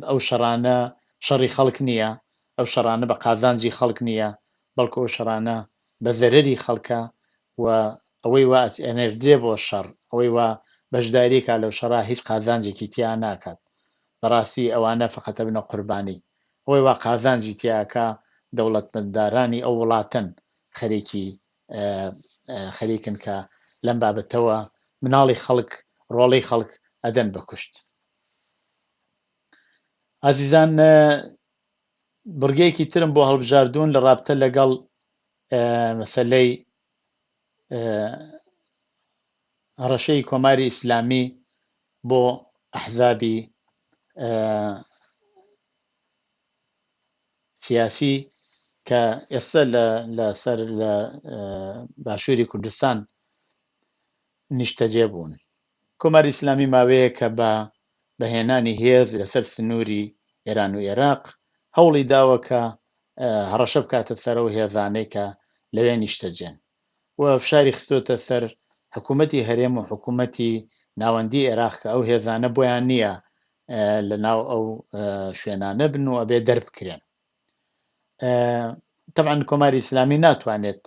ئەو شەڕانە شەڕی خەڵک نییە، ئەو شەڕانە بە قازانجی خەڵک نییە، بەڵکو ئەو شەڕانە بە زەرەری خەڵکە و ئەوەی وا ئەنێردرێ بۆ شەڕ، ئەوەی وا بەشداریکا لەو شەڕا هیچ قازانجێکی تیا ناکات. بەڕاستی ئەوانە فەقەت ئەبنە قوربانی. ئەوەی وا قازانجی تیا ئەکا دەوڵەتمەندارانی ئەو وڵاتەن خەریکی خەریکن کە لەم بابەتەوە مناڵی خەڵک ڕۆڵەی خەڵک ئەدەن بە کوشت. ئازیزان بڕگەیەکی ترم بۆ هەڵبژاردوون لە ڕابتە لەگەڵ مەسەلەی هەڕەشەی کۆماری ئیسلامی بۆ ئەحزابی سیاسی کە ئێستا لە سەر لە باشووری کوردستان نیشتەجێ بوون. کۆماری ئیسلامی ماوەیەکە بە بە هێنانی هێز لەسەر سنووری ئێران و ئێراق هەوڵی داوە کە هەڕەشە بکاتە سەر ئەو هێزانەی کە لەوێ نیشتەجێن و فشاری خستۆتە سەر حکوومەتی هەرێم و حکوومەتی ناوەندی ئێراق کە ئەو هێزانە بۆیان نییە لە ناو ئەو شوێنانە بن و ئەبێ دەربکرێن. تەبعەن کۆماری ئیسلامی ناتوانێت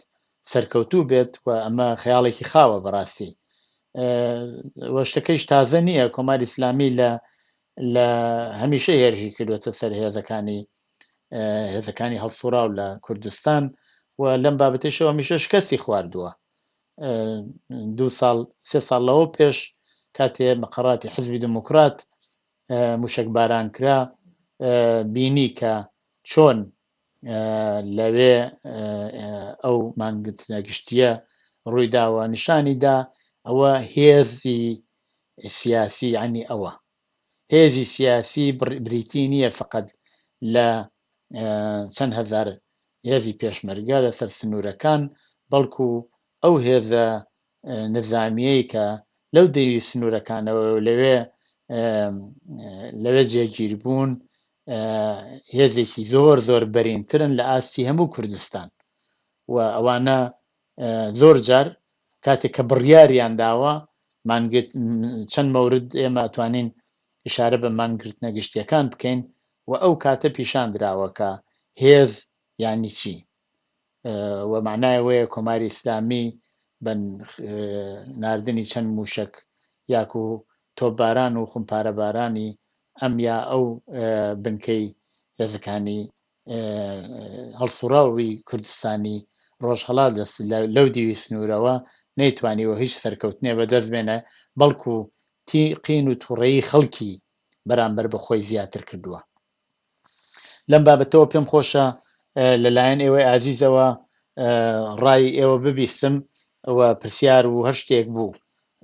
سەرکەوتوو بێت و ئەمە خەیاڵێکی خاوە بەڕاستی و شتەکەیش تازە نییە. کۆماری ئیسلامی لە لە هەمیشە هێرشی کردوێتە سەر هێزەکانی هێزەکانی هەڵسوڕاو لە کوردستان و لەم بابەتێشەوە هەمیشە شکستی خواردووە. دو ساڵ سێ ساڵ لەوە پێش کاتێ مەقەڕاتی حزبی دموکرات موشەکباران کرا بینی کە چۆن لەوێ ئەو مانگرتنە گشتیە ڕوویداوە، نیشانی دا ئەوە هێزی سیاسی یعنی ئەوە هێزی سیاسی بریتی نییە فقط لە چەند هەزار هێزی پێشمەرگە لەسەر سنوورەکان، بەڵکو ئەو هێزە نزامیەی کە لەو دەیوی سنوورەکانەوە و لەوێ لەوێ جێگیر بوون هێزێکی زۆر زۆر بەرینترن لە ئاستی هەموو کوردستان و ئەوانە زۆر جار کاتێک کە بڕیاریان داوە مانگرت چەند مەورد ئێمە ئەتوانین ئشارە بە مانگرتنە گشتیەکان بکەین و ئەو کاتە پیشان دراوە کە هێز یانی چی و مەعنای ئەوەیە کۆماری ئیسلامی بە ناردنی چەند مووشەک یاکو تۆپباران و خومپارەبارانی ئەم یا ئەو بنکەی هێزەکانی هەڵسوڕاوی کوردستانی ڕۆژهەڵات لەو دیوی سنوورەوە نەیتوانیوە هیچ سەرکەوتنێ بەدەست بێنێ، بەڵکو قین و توڕەیی خەڵکی بەرامبەر بە خۆی زیاتر کردووە. لەم بابەتەوە پێم خۆشە لەلایەن ئێوەی ئازیزەوە ڕای ئێوە ببیستم و پرسیار و هەر شتێک بوو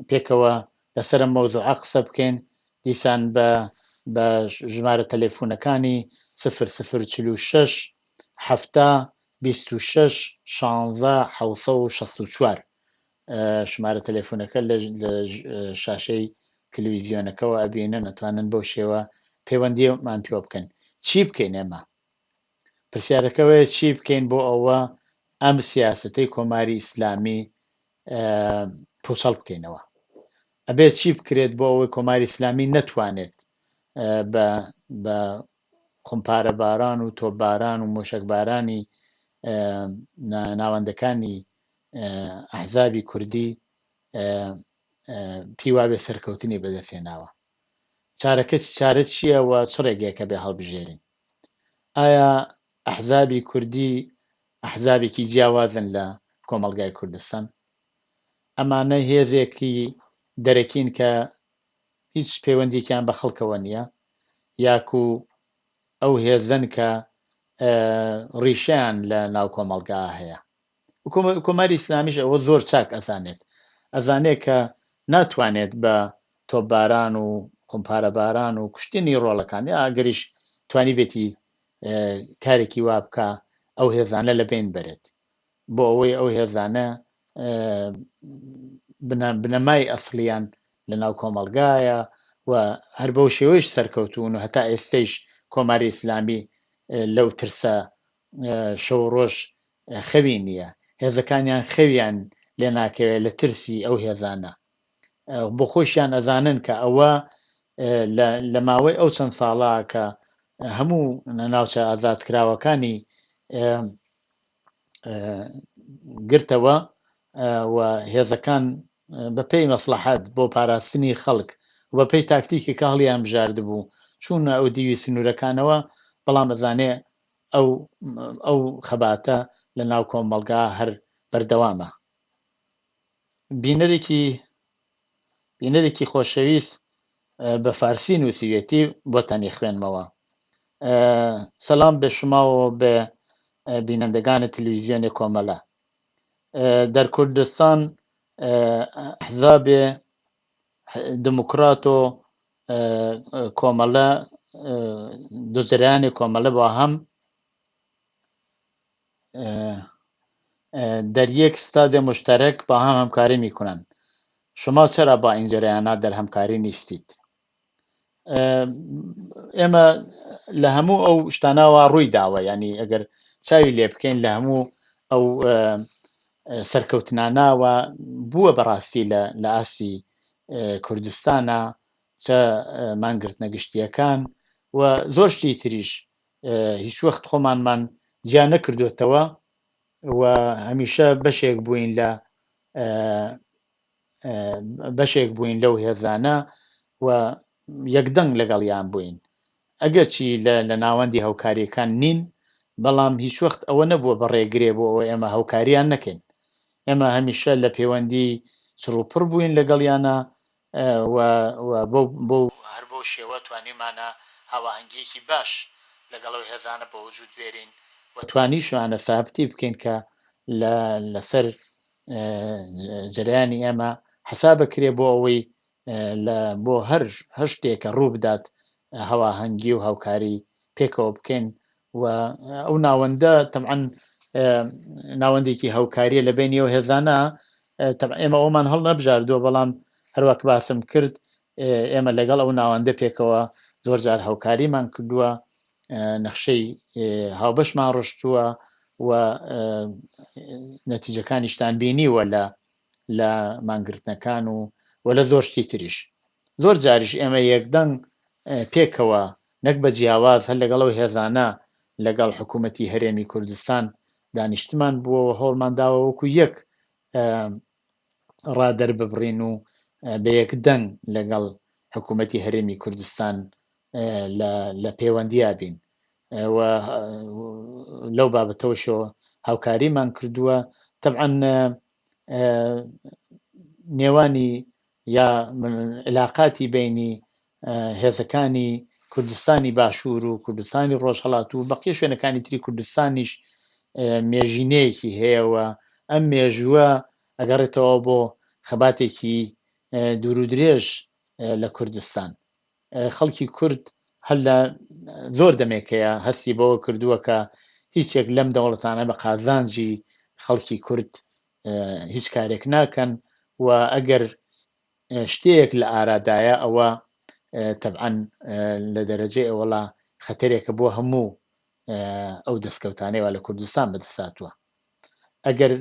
پێکەوە لەسەر ئەم مەوزوعە قسە بکەین. دیسان بە بە ژمارە تەلەفونەکانی سفر سفر 46 70 26 16 764 ژمارە تەلەفونەکە لە شاشەی تلویزیۆنەکەوە ئەبینن، ئەتوانن بەو شێوە پەیوەندیمان پێوە بکەن. چی بکەین ئێمە؟ پرسیارەکە ئەوەیە چی بکەین بۆ ئەوە ئەم سیاسەتەی کۆماری ئیسلامی پوچەڵ بکەینەوە؟ ئەبێت چی بکرێت بۆ ئەوەی کۆماری ئیسلامی نەتوانێت بە بە خمپارەباران و تۆپباران و موشەکبارانی ناوەندەکانی ئەحزابی کوردی پیوابێ سەرکەوتنی بەدەستهێناوە؟ چارەکە چارە چییە و چ ڕێگەیەکە بێ هەڵبژێرین؟ ئایا ئەحزابی کوردی ئەحزابێکی جیاوازن لە کۆمەڵگای کوردستان؟ ئەمانە هێزێکی دەرەکین کە هیچ پەیوەندیەکیان بە خەڵکەوە نییە، یاکو ئەو هێزەن کە ڕیشەیان لە ناو کۆمەڵگا هەیە؟ کۆماری ئیسلامیش ئەوە زۆر چاک ئەزانێت، ئەزانێت کە ناتوانێت بە تۆپباران و خمپارەباران و کوشتنی ڕۆڵەکان، یا ئەگەریش توانیبێتی کارێکی وا بکا ئەو هێزانە لە بەین بەرێت، بۆ ئەوەی ئەو هێزانە بنەمای ئەسڵیان لە ناو کۆمەڵگایە و هەر بەو شێوەیش سەرکەوتوون و هەتا ئێستەیش کۆماری ئیسلامی لەو ترسە شەو ڕۆژ خەوی نییە، هێزەکانیان خەویان لێ ناکەوێت لە ترسی ئەو هێزانە. بۆ خۆشیان ئەزانن کە ئەوە لە ماوەی ئەو چەند ساڵە کە هەموو ناوچە ئازادکراوەکانی گرتەوە و هێزەکان بەپێی مەسڵەحەت بۆ پاراستنی خەڵک و بەپێی تاکتیکی کە هەڵیان بژاردبوو چوونە ئەو دیوی سنوورەکانەوە، بەڵام ئەزانێ ئەو ئەو خەباتە لە ناو کۆمەڵگا هەر بەردەوامە. بینەرێکی بینەرێکی خۆشەویست بە فارسی نووسیوێتی بۆتان ئەیخوێنمەوە. سلام به شما و به بینندگان تلویزیۆن کۆمەلە. در کوردستان احزاب دموکرات و کۆمەلە دو جریان کۆمەلە با هم در یک ستاد مشترک با هم همکاری میکنند. شما چرا با این جریانات در همکاری نیستید؟ ئێمە لە هەموو ئەو شتانەوە ڕووی داوە، ینی ئەگەر چاوی لێ بکەین لە هەموو ئەو سەرکەوتنانەوە بووە بەڕاستی لە ئاستی کوردستانە، چە مانگرتنە گشتیەکان و زۆر شتی تریش، هیچ وەخت خۆمانمان جیا نەکردوێتەوە و هەمیشە بەشێک بووین لە بەشێک بووین لەو هێزانە و یەکدەنگ لەگەڵیان بووین. ئەگەرچی لە ناوەندی هاوکاریەکان نین، بەڵام هیچ وەخت ئەوە نەبووە بە ڕێگرێ بۆ ئەوە ئێمە هاوکاریان نەکەین. ئێمە هەمیشە لە پەیوەندی چڕوپڕ بووین لەگەڵیانە و بۆ هەر بەو شێوە توانیمانە هاواهەنگییەکی باش لەگەڵ ئەو هێزانە بە وجوود بێرین و توانیشمانە سابتی بکەین کە لەسەر جەرەیانی ئێمە حەساب بکرێ بۆ ئەوەی لە بۆ هەر هەر شتێک کە ڕوو بدات هەواهەنگی و هاوکاری پێکەوە بکەین. و ئەو ناوەندە تەبعەن ناوەندێکی هاوکاریە لە بینی ئەو هێزانە. تەبعەن ئێمە ئەومان هەڵنەبژاردووە، بەڵام هەروەک باسم کرد ئێمە لەگەڵ ئەو ناوەندە پێکەوە زۆر جار هاوکاریمان کردووە، نەخشەی هاوبەشمان ڕشتووە و نەتیجەکانیشتان بینیوە لە مانگرتنەکان و لە زۆر شتی تریش. زۆر جاریش ئێمە یەکدەنگ پێکەوە نەک بە جیاواز هەر لەگەڵ ئەو هێزانە لەگەڵ حکوومەتی هەرێمی کوردستان دانیشتمان بووەوە، هەوڵمان داوە وەکو یەک ڕادەرببڕین و بە یەک دەنگ لەگەڵ حکوومەتی هەرێمی کوردستان لە پەیوەندیا بین و لەو بابەتەوەشەوە هاوکاریمان کردووە. تەبعەن نێوانی یا علاقاتی بینی هێزەکانی کوردستانی باشوور و کوردستانی ڕۆژهەڵات و بەقیە شوێنەکانی تری کوردستانیش مێژینەیەکی هەیە و ئەم مێژووە ئەگەڕێتەوە بۆ خەباتێکی دوور و درێژ لە کوردستان. خەڵکی کورد هەر لە زۆر دەمێکەیە هەستی بەوە کردووە کە هیچێک لەم دەوڵەتانە بە قازانجی خەڵکی کورد هیچ کارێک ناکەن و ئەگەر شتێک لە ئارادایە ئەوە تەبعەن لە دەرەجەی ئەوەڵا خەتەرێکە بۆ هەموو ئەو دەستکەوتانەی وا لە کوردستان بەدەست هاتووە. ئەگەر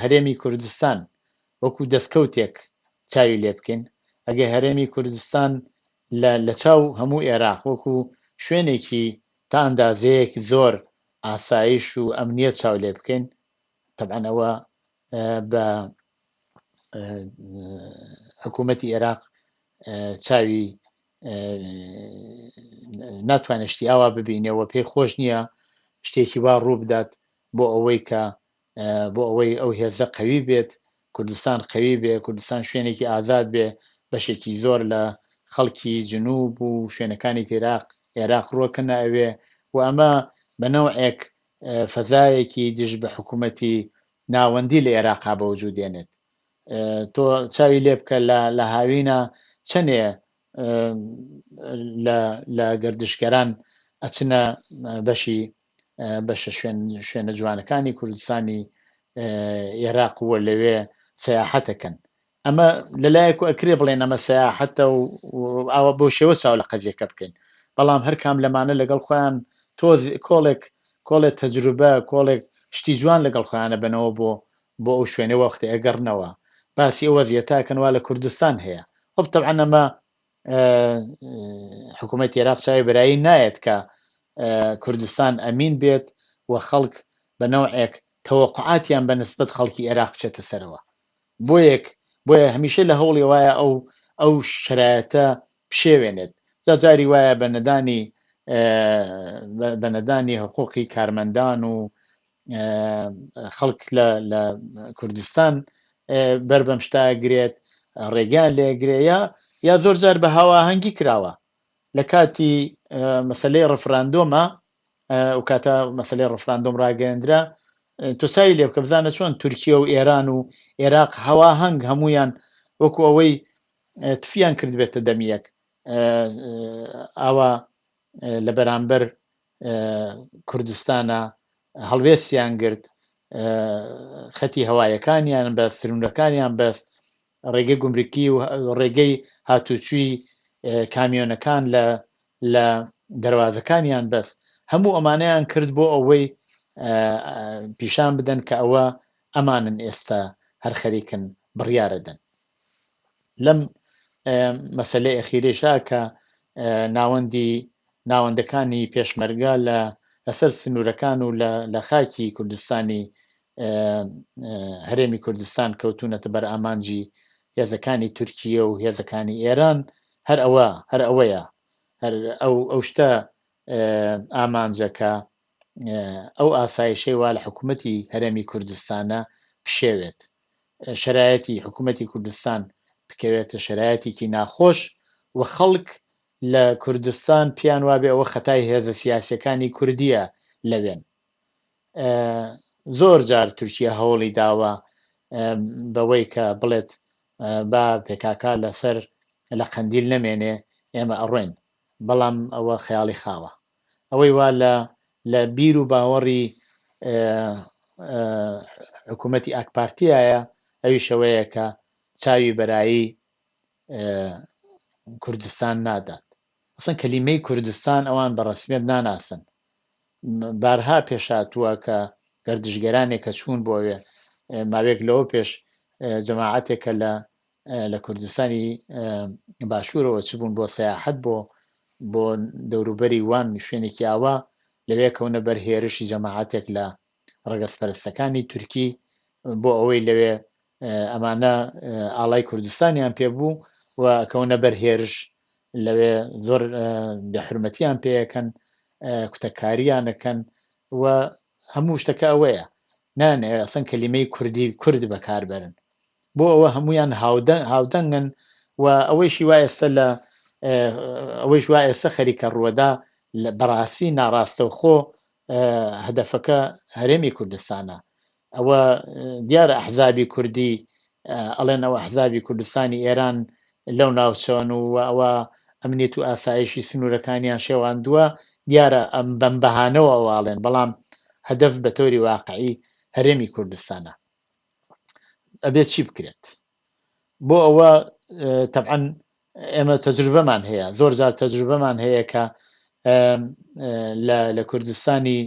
هەرێمی کوردستان وەکو دەستکەوتێک چاوی لێ بکەین، ئەگەر هەرێمی کوردستان لە چاو هەموو ئێراق وەکو شوێنێکی تا ئەندازەیەک زۆر ئاسایش و ئەمنیەت چاو لێ بکەین، تەبعەن ئەوە بە حکوومەتی ئێراق چاوی ناتوانێت شتی ئاوا ببینێ و پێی خۆش نییە شتێکی وا ڕوو بدات بۆ ئەوەی کە بۆ ئەوەی ئەو هێزە قەوی بێت کوردستان قەوی بێ کوردستان شوێنێکی ئازاد بێ بەشێکی زۆر لە خەڵکی جنوب و شوێنەکانی تێراق عێراق ڕۆکەنە ئەوێ و ئەمە بە نەوعێک فەزایەکی دژ بە حکوومەتی ناوەندی لە ئێراقا بەوجوود دێنێت. تۆ چاوی لێ بکە لە لە هاوینە چەنێ لە لە گەردشگەران ئەچنە بەشی بەشە شوێن شوێنە جوانەکانی کوردستانی ئێراق وە لەوێ سەیاحەتەکەن ئەمە لەلایەک و ئەکرێ بڵێن ئەمە سەیاحەتە و ئاوا بەو شێوە چاو لە قەزیەکە بکەین بەڵام هەر کام لەمانە لەگەڵ خۆیان تۆز کۆڵێک کۆڵێ تەجروبە کۆڵێک شتی جوان لەگەڵ خۆیانە بەنەوە بۆ بۆ ئەو شوێنەی وەختی ئەگەڕنەوە باسی ئەو وەزیەتە ئەکەن وا لە کوردستان هەیە خۆ تەبعەن ئەمە حکوومەتی عێراق چاوی بەرایی نایەت کە کوردستان ئەمین بێت و خەڵک بە نەوعێک تەوەقعاتیان بە نسبەت خەڵکی عێراق بچێتە سەرەوە بۆیەک بۆیە هەمیشە لە هەوڵی وایە ئەو ئەو شەرایەتە بشێوێنێت جا جاری وایە بە نەدانی بە نەدانی حقوقی کارمەندان و خەڵک لە لە کوردستان بەر بەم شتە گرێت ڕێگەیان لێگرێ یا یا زۆر جار بە هاواهەنگی کراوە لە کاتی مەسلەی ڕفراندۆمە ئەو کاتە مەسلەی ڕفراندۆم ڕاگەیەندرا تۆ سای لێ بکە بزانە چۆن تورکیە و ئێران و عێراق هەواهەنگ هەمویان وەکو ئەوەی تفیان کردبێتە دەمیەک ئاوا لە بەرامبەر کوردستانە هەڵوێستیان گرت خەتی هەوایەکانیان بەست سنوورەکانیان بەست ڕێگەی گومرکی و ڕێگەی هاتوچوی کامیۆنەکان لە لە دەروازەکانیان بەست هەموو ئەمانەیان کرد بۆ ئەوەی پیشان بدەن کە ئەوە ئەمانن ئێستا هەر خەریکن بڕیارەدەن لەم مەسەلەی ئەخیرەیشا کە ناوەندی ناوەندەکانی پێشمەرگە لە لەسەر سنوورەکان و لە خاکی کوردستانی هەرێمی کوردستان کەوتونەتە بەر ئامانجی هێزەکانی تورکیە و هێزەکانی ئێران هەر ئەوە هەر ئەوەیە هەر ئەو ئەو شتە ئامانجەکە ئەو ئاسایشەی وا لە حکوومەتی هەرێمی کوردستانە پشێوێت شەرایەتی حکوومەتی کوردستان بکەوێتە شەرایەتێکی ناخۆش و خەڵک لە کوردستان پێیان وابێ ئەوە خەتای هێزە سیاسیەکانی کوردیە لەوێن. زۆر جار تورکیە هەوڵی داوە بەوەی کە بڵێت با پێکاکا لەسەر لە قەندیل نەمێنێ ئێمە ئەڕۆین بەڵام ئەوە خەیاڵی خاوە. ئەوەی وا لە لە بیر و باوەڕی حکوومەتی ئاکپارتیایە ئەویش ئەوەیە کە چاوی بەرایی کوردستان نادات ئەسڵەن کەلیمەی کوردستان ئەوان بە ڕەسمیەت ناناسن بارها پێشاتووە کە گەردشگەرانێک کە چوون بۆ ئەوێ ماوەیەک لەوە پێش جەماعەتێک کە لە لە کوردستانی باشوورەوە چبوون بۆ سەیاحەت بۆ بۆ دەوروبەری وان شوێنێکی ئاوا لەوێ کەونە بەر هێرشی جەماعەتێک لە ڕەگەزپەرستەکانی تورکی بۆ ئەوەی لەوێ ئەمانە ئاڵای کوردستانیان پێ بوو و کەونە بەر هێرش لەوێ زۆر بێحورمەتیان پێەکەن کوتەکاریانەکەن و هەموو شتەکە ئەوەیە نانەوێ ئەسەن کەلیمەی کوردی کورد بەکاربەرن بۆ ئەوە هەمویان هاودەنگن و ئەوەیشی وا ئێستا لە ئەوەیش وا ئێستا خەریکە ڕووەدا بەڕاستی ناڕاستەوخۆ هەدەفەکە هەرێمی کوردستانە ئەوە دیارە ئەحزابی کوردی ئەڵێن ئەوە ئەحزابی کوردستانی ئێران لەو ناوچەن و ئەوە ئەمنیەت و ئاسایشی سنوورەکانیان شێواندووە دیارە ئەم بەم بەهانەوە ئەوە ئەڵێن بەڵام هەدەف بە تۆری واقعی هەرێمی کوردستانە ئەبێت چی بکرێت بۆ ئەوە؟ تەبعەن ئێمە تەجروبەمان هەیە، زۆر جار تەجروبەمان هەیە کە لە کوردستانی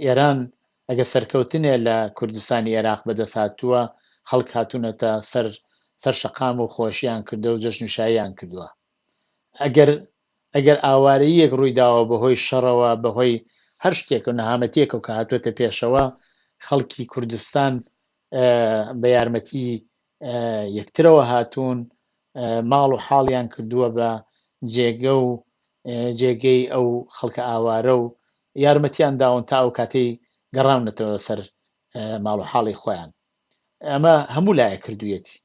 ئێران ئەگە سەرکەوتنێ لە کوردستانی ئێراق بەدەست هاتووە، خەڵک هاتوونەتە سەر سەر شەقام و خۆشیان کردە و جەژن و شاییان کردووە. ئەگەر ئەگەر ئاوارەییەک ڕووی داوە بەهۆی شەڕەوە، بەهۆی هەر شتێک و نەهامەتییەکەوە کە هاتووەتە پێشەوە، خەڵکی کوردستان بە یارمەتی یەکترەوە هاتوون، ماڵ و حاڵیان کردووە بە جێگە و جێگەی ئەو خەڵکە ئاوارە و یارمەتیان داون تا ئەو کاتەی گەڕاونەتەوە سەر ماڵ و حاڵی خۆیان. ئەمە هەموو لایەک کردوویەتی.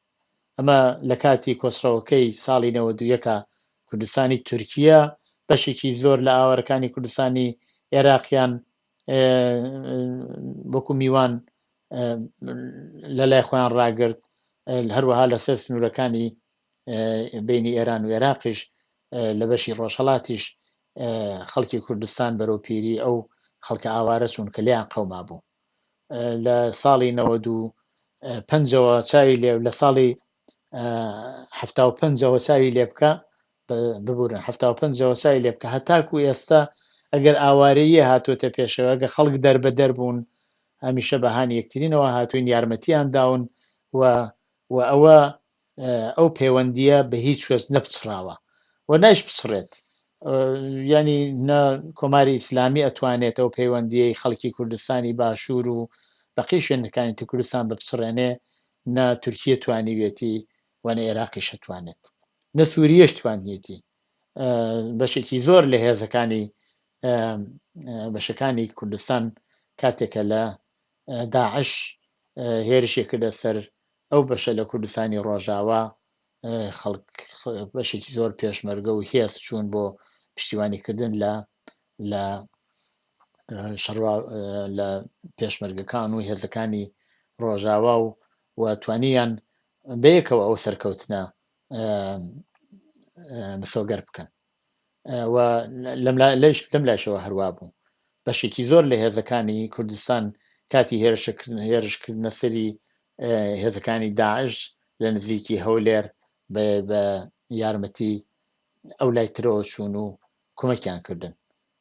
ئەمە لە کاتی کۆسرەوەکەی ساڵی 91 کوردستانی تورکیە بەشێکی زۆر لە ئاوارەکانی کوردستانی ئێراقیان وەکو میوان لە لای خۆیان ڕاگرت. هەروەها لەسەر سنوورەکانی بینی ئێران و عێراقیش لە بەشی ڕۆژهەڵاتیش خەڵکی کوردستان بەرەو پیری ئەو خەڵکە ئاوارە چوون کە لێیان قەوما بوو. لە ساڵی 95ەوە چاوی لێ لە ساڵی 75ەوە چاوی لێ بکە، ببورن 75ەوە چاوی لێ بکە هەتاکو ئێستا ئەگەر ئاوارەیە هاتووەتە پێشەوە، ئەگە خەڵک دەربەدەر بوون، هەمیشە بەهانی یەکترینەوە هاتوین، یارمەتیان داون و و ئەوە ئەو پەیوەندیە بە هیچ وەج نەپچڕاوە و نایش پچڕێت. یعنی نە کۆماری ئیسلامی ئەتوانێت ئەو پەیوەندیەی خەڵکی کوردستانی باشوور و بەقی شوێنەکانی تر کوردستان بپچڕێنێ، نە تورکیە توانیوێتی و نە عێراقیش ئەتوانێت، نە سووریەش توانیوێتی. بەشێکی زۆر لە هێزەکانی بەشەکانی کوردستان کاتێکە لە داعش هێرشی کردە سەر ئەو بەشە لە کوردستانی ڕۆژاوا، خەڵک بەشێکی زۆر پێشمەرگە و هێز چوون بۆ پشتیوانیکردن لە لە شەڕوا لە پێشمەرگەکان و هێزەکانی ڕۆژاوا و و توانیان بەیەکەوە ئەو سەرکەوتنە مسۆگەر بکەن. و لەم لاشەوە هەروا بوو، بەشێکی زۆر لە هێزەکانی کوردستان کاتی هێرشکردن هێرشکردنە سەری هێزەکانی داعش لە نزیکی هەولێر بە یارمەتی ئەو لای ترەوە چوون و کۆمەکیان کردن.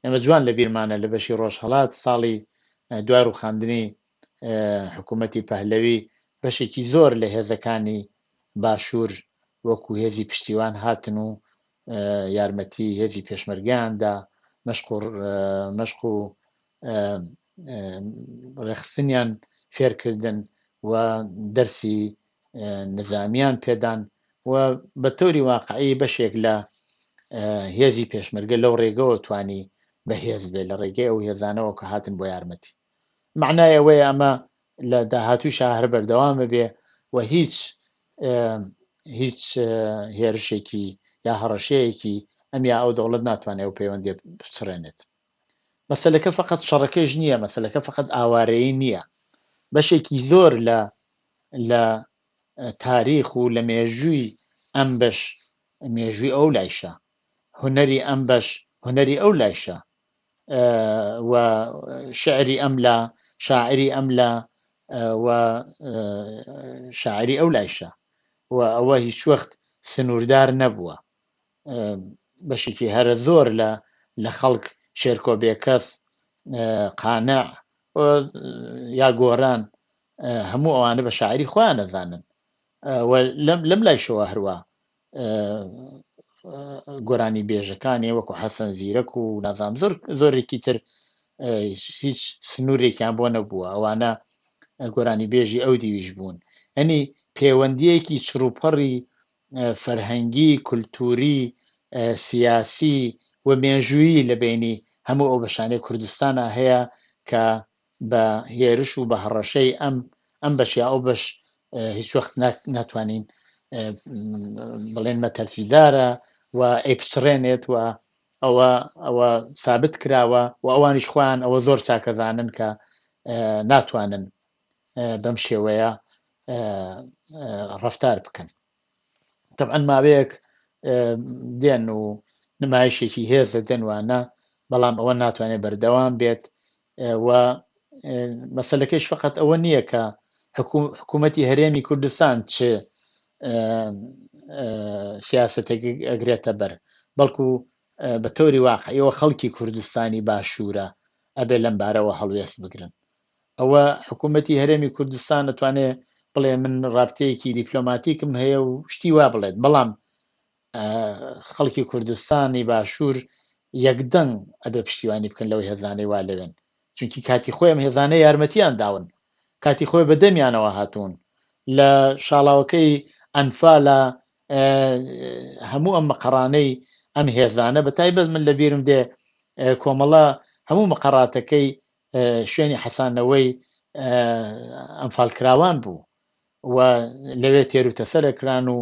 ئێمە جوان لە بیرمانە لە بەشی ڕۆژهەڵات ساڵی دوای ڕوخاندنی حکوومەتی پەهلەوی بەشێکی زۆر لە هێزەکانی باشوور وەکو هێزی پشتیوان هاتن و یارمەتی هێزی پێشمەرگەیان دا، مەشق و مەشق و ڕێکخستنیان فێرکردن و دەرسی نظامیان پێدان و بە تەوری واقعی بەشێک لە هێزی پێشمەرگە لەو ڕێگەوە توانی بەهێز بێ لە ڕێگەی ئەو هێزانەوە کە هاتن بۆ یارمەتی. معنای ئەوەیە ئەمە لە داهاتووشا هەر بەردەوام بێ و هیچ هیچ هێرشێکی یا هەڕەشەیەکی ئەم یا ئەو دەوڵەت ناتوانێت ئەو پەیوەندیە بچڕێنێت. مەسەلەکە فقط شەڕەکەش نییە، مەسەلەکە فقط ئاوارەیی نییە. بەشێکی زۆر لە لە تاریخ و لە مێژووی ئەم بەش مێژووی ئەو لایشە، هونەری ئەم بەش هونەری ئەو لایشە و شعری ئەم لا شاعری ئەم لا و شاعری ئەو لایشە و ئەوە هیچ وەخت سنووردار نەبووە. بەشێکی هەرە زۆر لە لە خەڵک شێرکۆ بێکەس، قانع یا گۆران هەموو ئەوانە بە شاعری خۆیان نەزانن و لەم لایشەوە هەروە گۆرانی بێژەکانی وەکو حەسەن زیرەک و نازام زۆر زۆرێکی تر هیچ سنوورێکیان بۆ نەبووە، ئەوانە گۆرانی بێژی ئەو دیویش بوون. ئەنی پەیوەندیەکی چڕوپەڕی فەرهەنگی، کولتووری، سیاسی و مێژوویی لە بینی هەموو ئەو بەشانەی کوردستانە هەیە کە بە هێرش و بە هەڕەشەی ئەم ئەم بەش یا ئەو بەش هیچ وەخت ناتوانین بڵێن مەتەرسیدارە و ئەیپچڕێنێت و ئەوە ئەوە سابت کراوە و ئەوانیش خۆیان ئەوە زۆر چاکەزانن کە ناتوانن بەم شێوەیە ڕفتار بکەن. طبعا ماوەیەک دێن و نمایشێکی هێز دەدەن وانە، بەڵام ئەوە ناتوانێت بەردەوام بێت و مەسەلەکەش فقط ئەوە نییە کە حکوومەتی هەرێمی کوردستان چ سیاسەتێک ئەگرێتە بەر، بەڵکو بە تەوری واقعیەوە خەڵکی کوردستانی باشوورە ئەبێ لەم بارەوە هەڵوێست بگرن. ئەوە حکوومەتی هەرێمی کوردستان ئەتوانێ بڵێ من ڕابتەیەکی دیپلۆماتیکم هەیە و شتی وا بڵێت، بەڵام خەڵکی کوردستانی باشوور یەکدەنگ ئەبێ پشتیوانی بکەن لەو هێزانەی وا لەوێن، چونکی کاتی خۆی ئەم هێزانە یارمەتیان داون، کاتی خۆی بە دەمیانەوە هاتوون لە شاڵاوەکەی ئەنفالە هەموو ئەم مقەڕانەی ئەم هێزانە بە تایبەت من لەبیرم دێ کۆمەڵە هەموو مقەڕاتەکەی شوێنی حەسانەوەی ئەنفالکراوان بوو و لەوێ تێر و تەسەرە کران و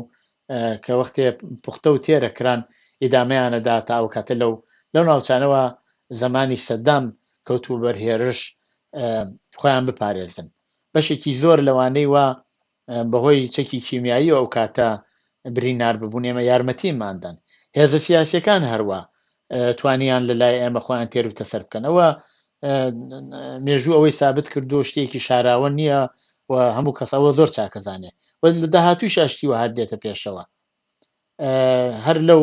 کە وەختێ پوختە و تێرە کران ئیدامەیانە دا تا ئەو کاتە لەو لەو ناوچانەوە زەمانی سەدام کەوتبوو بەر هێرش خۆیان بپارێزن. بەشێکی زۆر لەوانەی وا بەهۆی چەکی کیمیایی ئەو کاتە برینار ببوون ئێمە یارمەتیمان دان. هێزە سیاسیەکان هەروا توانیان لە لای ئێمە خۆیان تێر و تەسەر بکەن. ئەوە مێژوو ئەوەی سابت کردو شتێکی شاراوە نییە و هەموو کەس ئەوە زۆر چاکەزانێ و لە داهاتووی شاشتی وە هەر دێتە پێشەوە. هەر لەو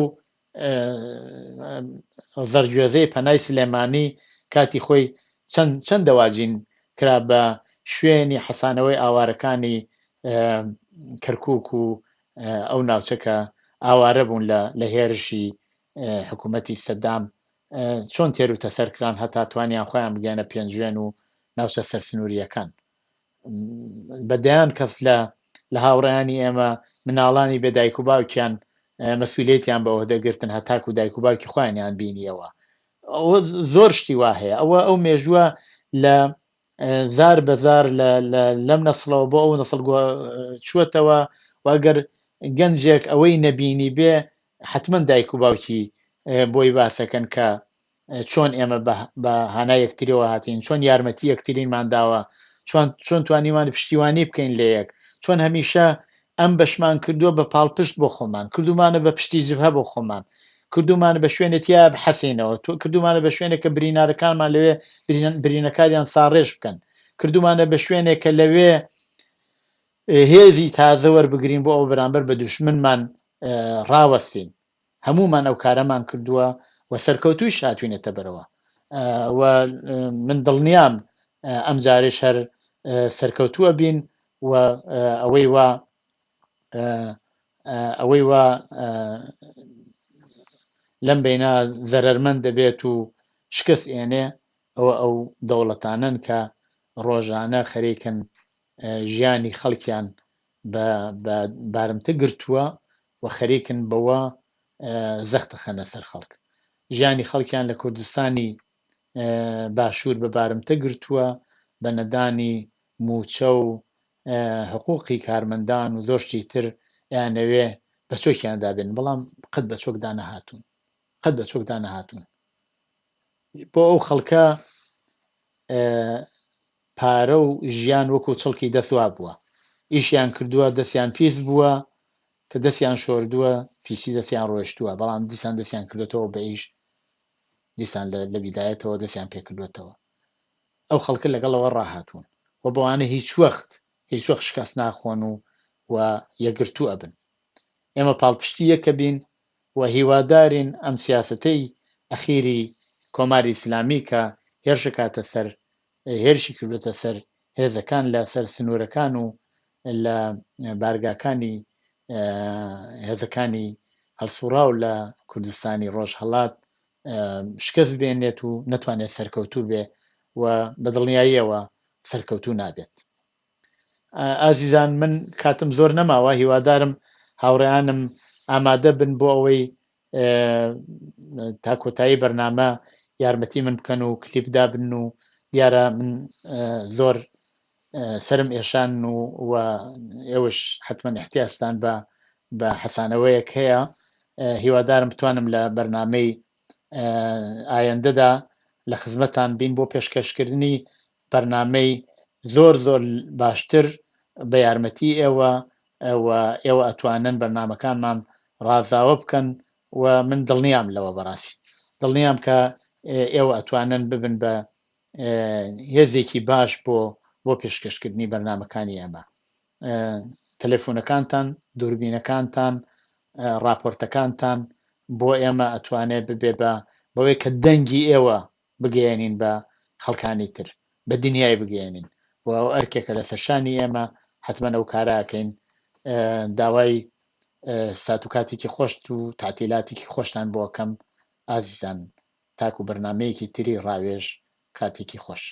زەرگوێزەی پەنای سلێمانی کاتی خۆی چەند چەند دەواجین کرا بە شوێنی حەسانەوەی ئاوارەکانی کەرکک و ئەو ناوچەکە ئاوارە بوون لە هێرشی حکوومەتی سەدام چۆن تێر و تەسەر کران هەتا توانیان خۆیان بگەنە پێنجوێن و ناوچە سەرسنووریەکان. بە دەیان کەس لە لە هاوڕێیانی ئێمە مناڵانی بێ دایک و باوکیان مەسئولیەتیان بە عهدە گرتن هەتاکو دایک و باوکی خۆیانیان بینیەوە. ئەوە زۆر شتی وا هەیە. ئەوە ئەو مێژووە لە زار بە زار لە لەم نەسڵەوە بۆ ئەو نەسڵ چووەتەوە و ئەگەر گەنجێک ئەوەی نەبینی بێ حتمما دایک و باوکی بۆی باسەکەن کە چۆن ئێمە بە هانای یەکتریەوە هاتین، چۆن یارمەتی یەکترینمان داوە، چۆن چۆن توانیمان پشتیوانی بکەین لە یەک، چۆن هەمیشە ئەم بەشمان کردووە بە پاڵپشت بۆ خۆمان، کردوومانە بە پشتی جبهە بۆ خۆمان، کردوومانە بە شوێنێ تیا بحەسێینەوە، کردوومانە بە شوێنێک کە برینارەکانمان لەوێ برینەکاریان ساڕێژ بکەن، کردوومانە بە شوێنێک کە لەوێ هێزی تازە وەربگرین بۆ ئەوە بەرامبەر بە دوشمنمان ڕاوەستین. هەموومان ئەو کارەمان کردووە و سەرکەوتوویش هاتوینەتە بەرەوە و من دڵنیام ئەم جارێش هەر سەرکەوتووە بین و ئەوەی وا ئەوەی وا لەم بینە زەرەرمەند دەبێت و شکست ئێنێ ئەوە ئەو دەوڵەتانەن کە ڕۆژانە خەریکن ژیانی خەڵکیان بە بە بارمتە گرتووە و خەریکن بەوە زەخت خەنە سەر خەڵک. ژیانی خەڵکیان لە کوردستانی باشوور بە بارمتە گرتووە بە نەدانی مووچە و حقوقی کارمەندان و زۆر شتی تر ئەیانەوێ بە چۆکیان دابێن بەڵام قەت بە چۆکدا نەهاتوون قەت بە چۆکدا نەهاتوون بۆ ئەو خەڵکە پارە و ژیان وەکو چڵکی دەست وابووە ئیشیان کردووە دەستیان پیس بووە کە دەستیان شۆردووە پیسی دەستیان ڕۆیشتووە بەڵام دیسان دەستیان کردوێتەوە بە ئیش دیسان لە بیدایەتەوە دەستیان پێکردوێتەوە ئەو خەڵکە لەگەڵەوە ڕاهاتوون و بەوانە هیچ وەخت هیچ وەخت شکست ناخۆن و و یەکگرتوو ئەبن ئێمە پاڵپشتی یەکە بین و هیوادارین ئەم سیاسەتەی ئەخیری کۆماری ئیسلامی کە هێرشەکاتە سەر هێرشی کردووەتە سەر هێزەکان لە سەر سنوورەکان و لە بارگاکانی هێزەکانی هەڵسوڕاو لە کوردستانی ڕۆژهەڵات شکست بێنێت و نەتوانێت سەرکەوتوو بێ و بە دڵنیاییەوە سەرکەوتوو نابێت. ئازیزان من کاتم زۆر نەماوە هیوادارم هاوڕێیانم ئامادە بن بۆ ئەوەی تا کۆتایی بەرنامە یارمەتی من بکەن و کلیپ دابن و دیارە من زۆر سرم ئێشان و و ئێوەش حتمما احتیاجتان بە بە حەسانەوەیەک هەیە هیوادارم بتوانم لە بەرنمەی ئایندەدا لە خزمەتان بین بۆ پێشکەشکردنی بەرنامەی زۆر زۆر باشتر بە یارمەتی ئێوە و ئێوە ئەتوانن بەرنامەکانمان ڕازاوە بکەن و من دڵنیام لەوە بەڕاستی دڵنیام کە ئێوە ئەتوانن ببن بە هێزێکی باش بۆ بۆ پێشکەشکردنی بەرنامەکانی ئێمە. تەلەفۆنەکانتان، دووربینەکانتان، ڕاپۆرتەکانتان بۆ ئێمە ئەتوانێت ببێ بە بەوەی کە دەنگی ئێوە بگەیەنین بە خەڵکانی تر، بە دنیای بگەیەنین و ئەو ئەرکێکە لەسەر شانی ئێمە، حەتمەن ئەو کارە ئەکەین. داوای سات و کاتێکی خۆشت و تەعتیلاتێکی خۆشتان بۆ ئەکەم ئازیزان. تاکو بەرنامەیەکی تری ڕاوێژ کاتێکی خۆش.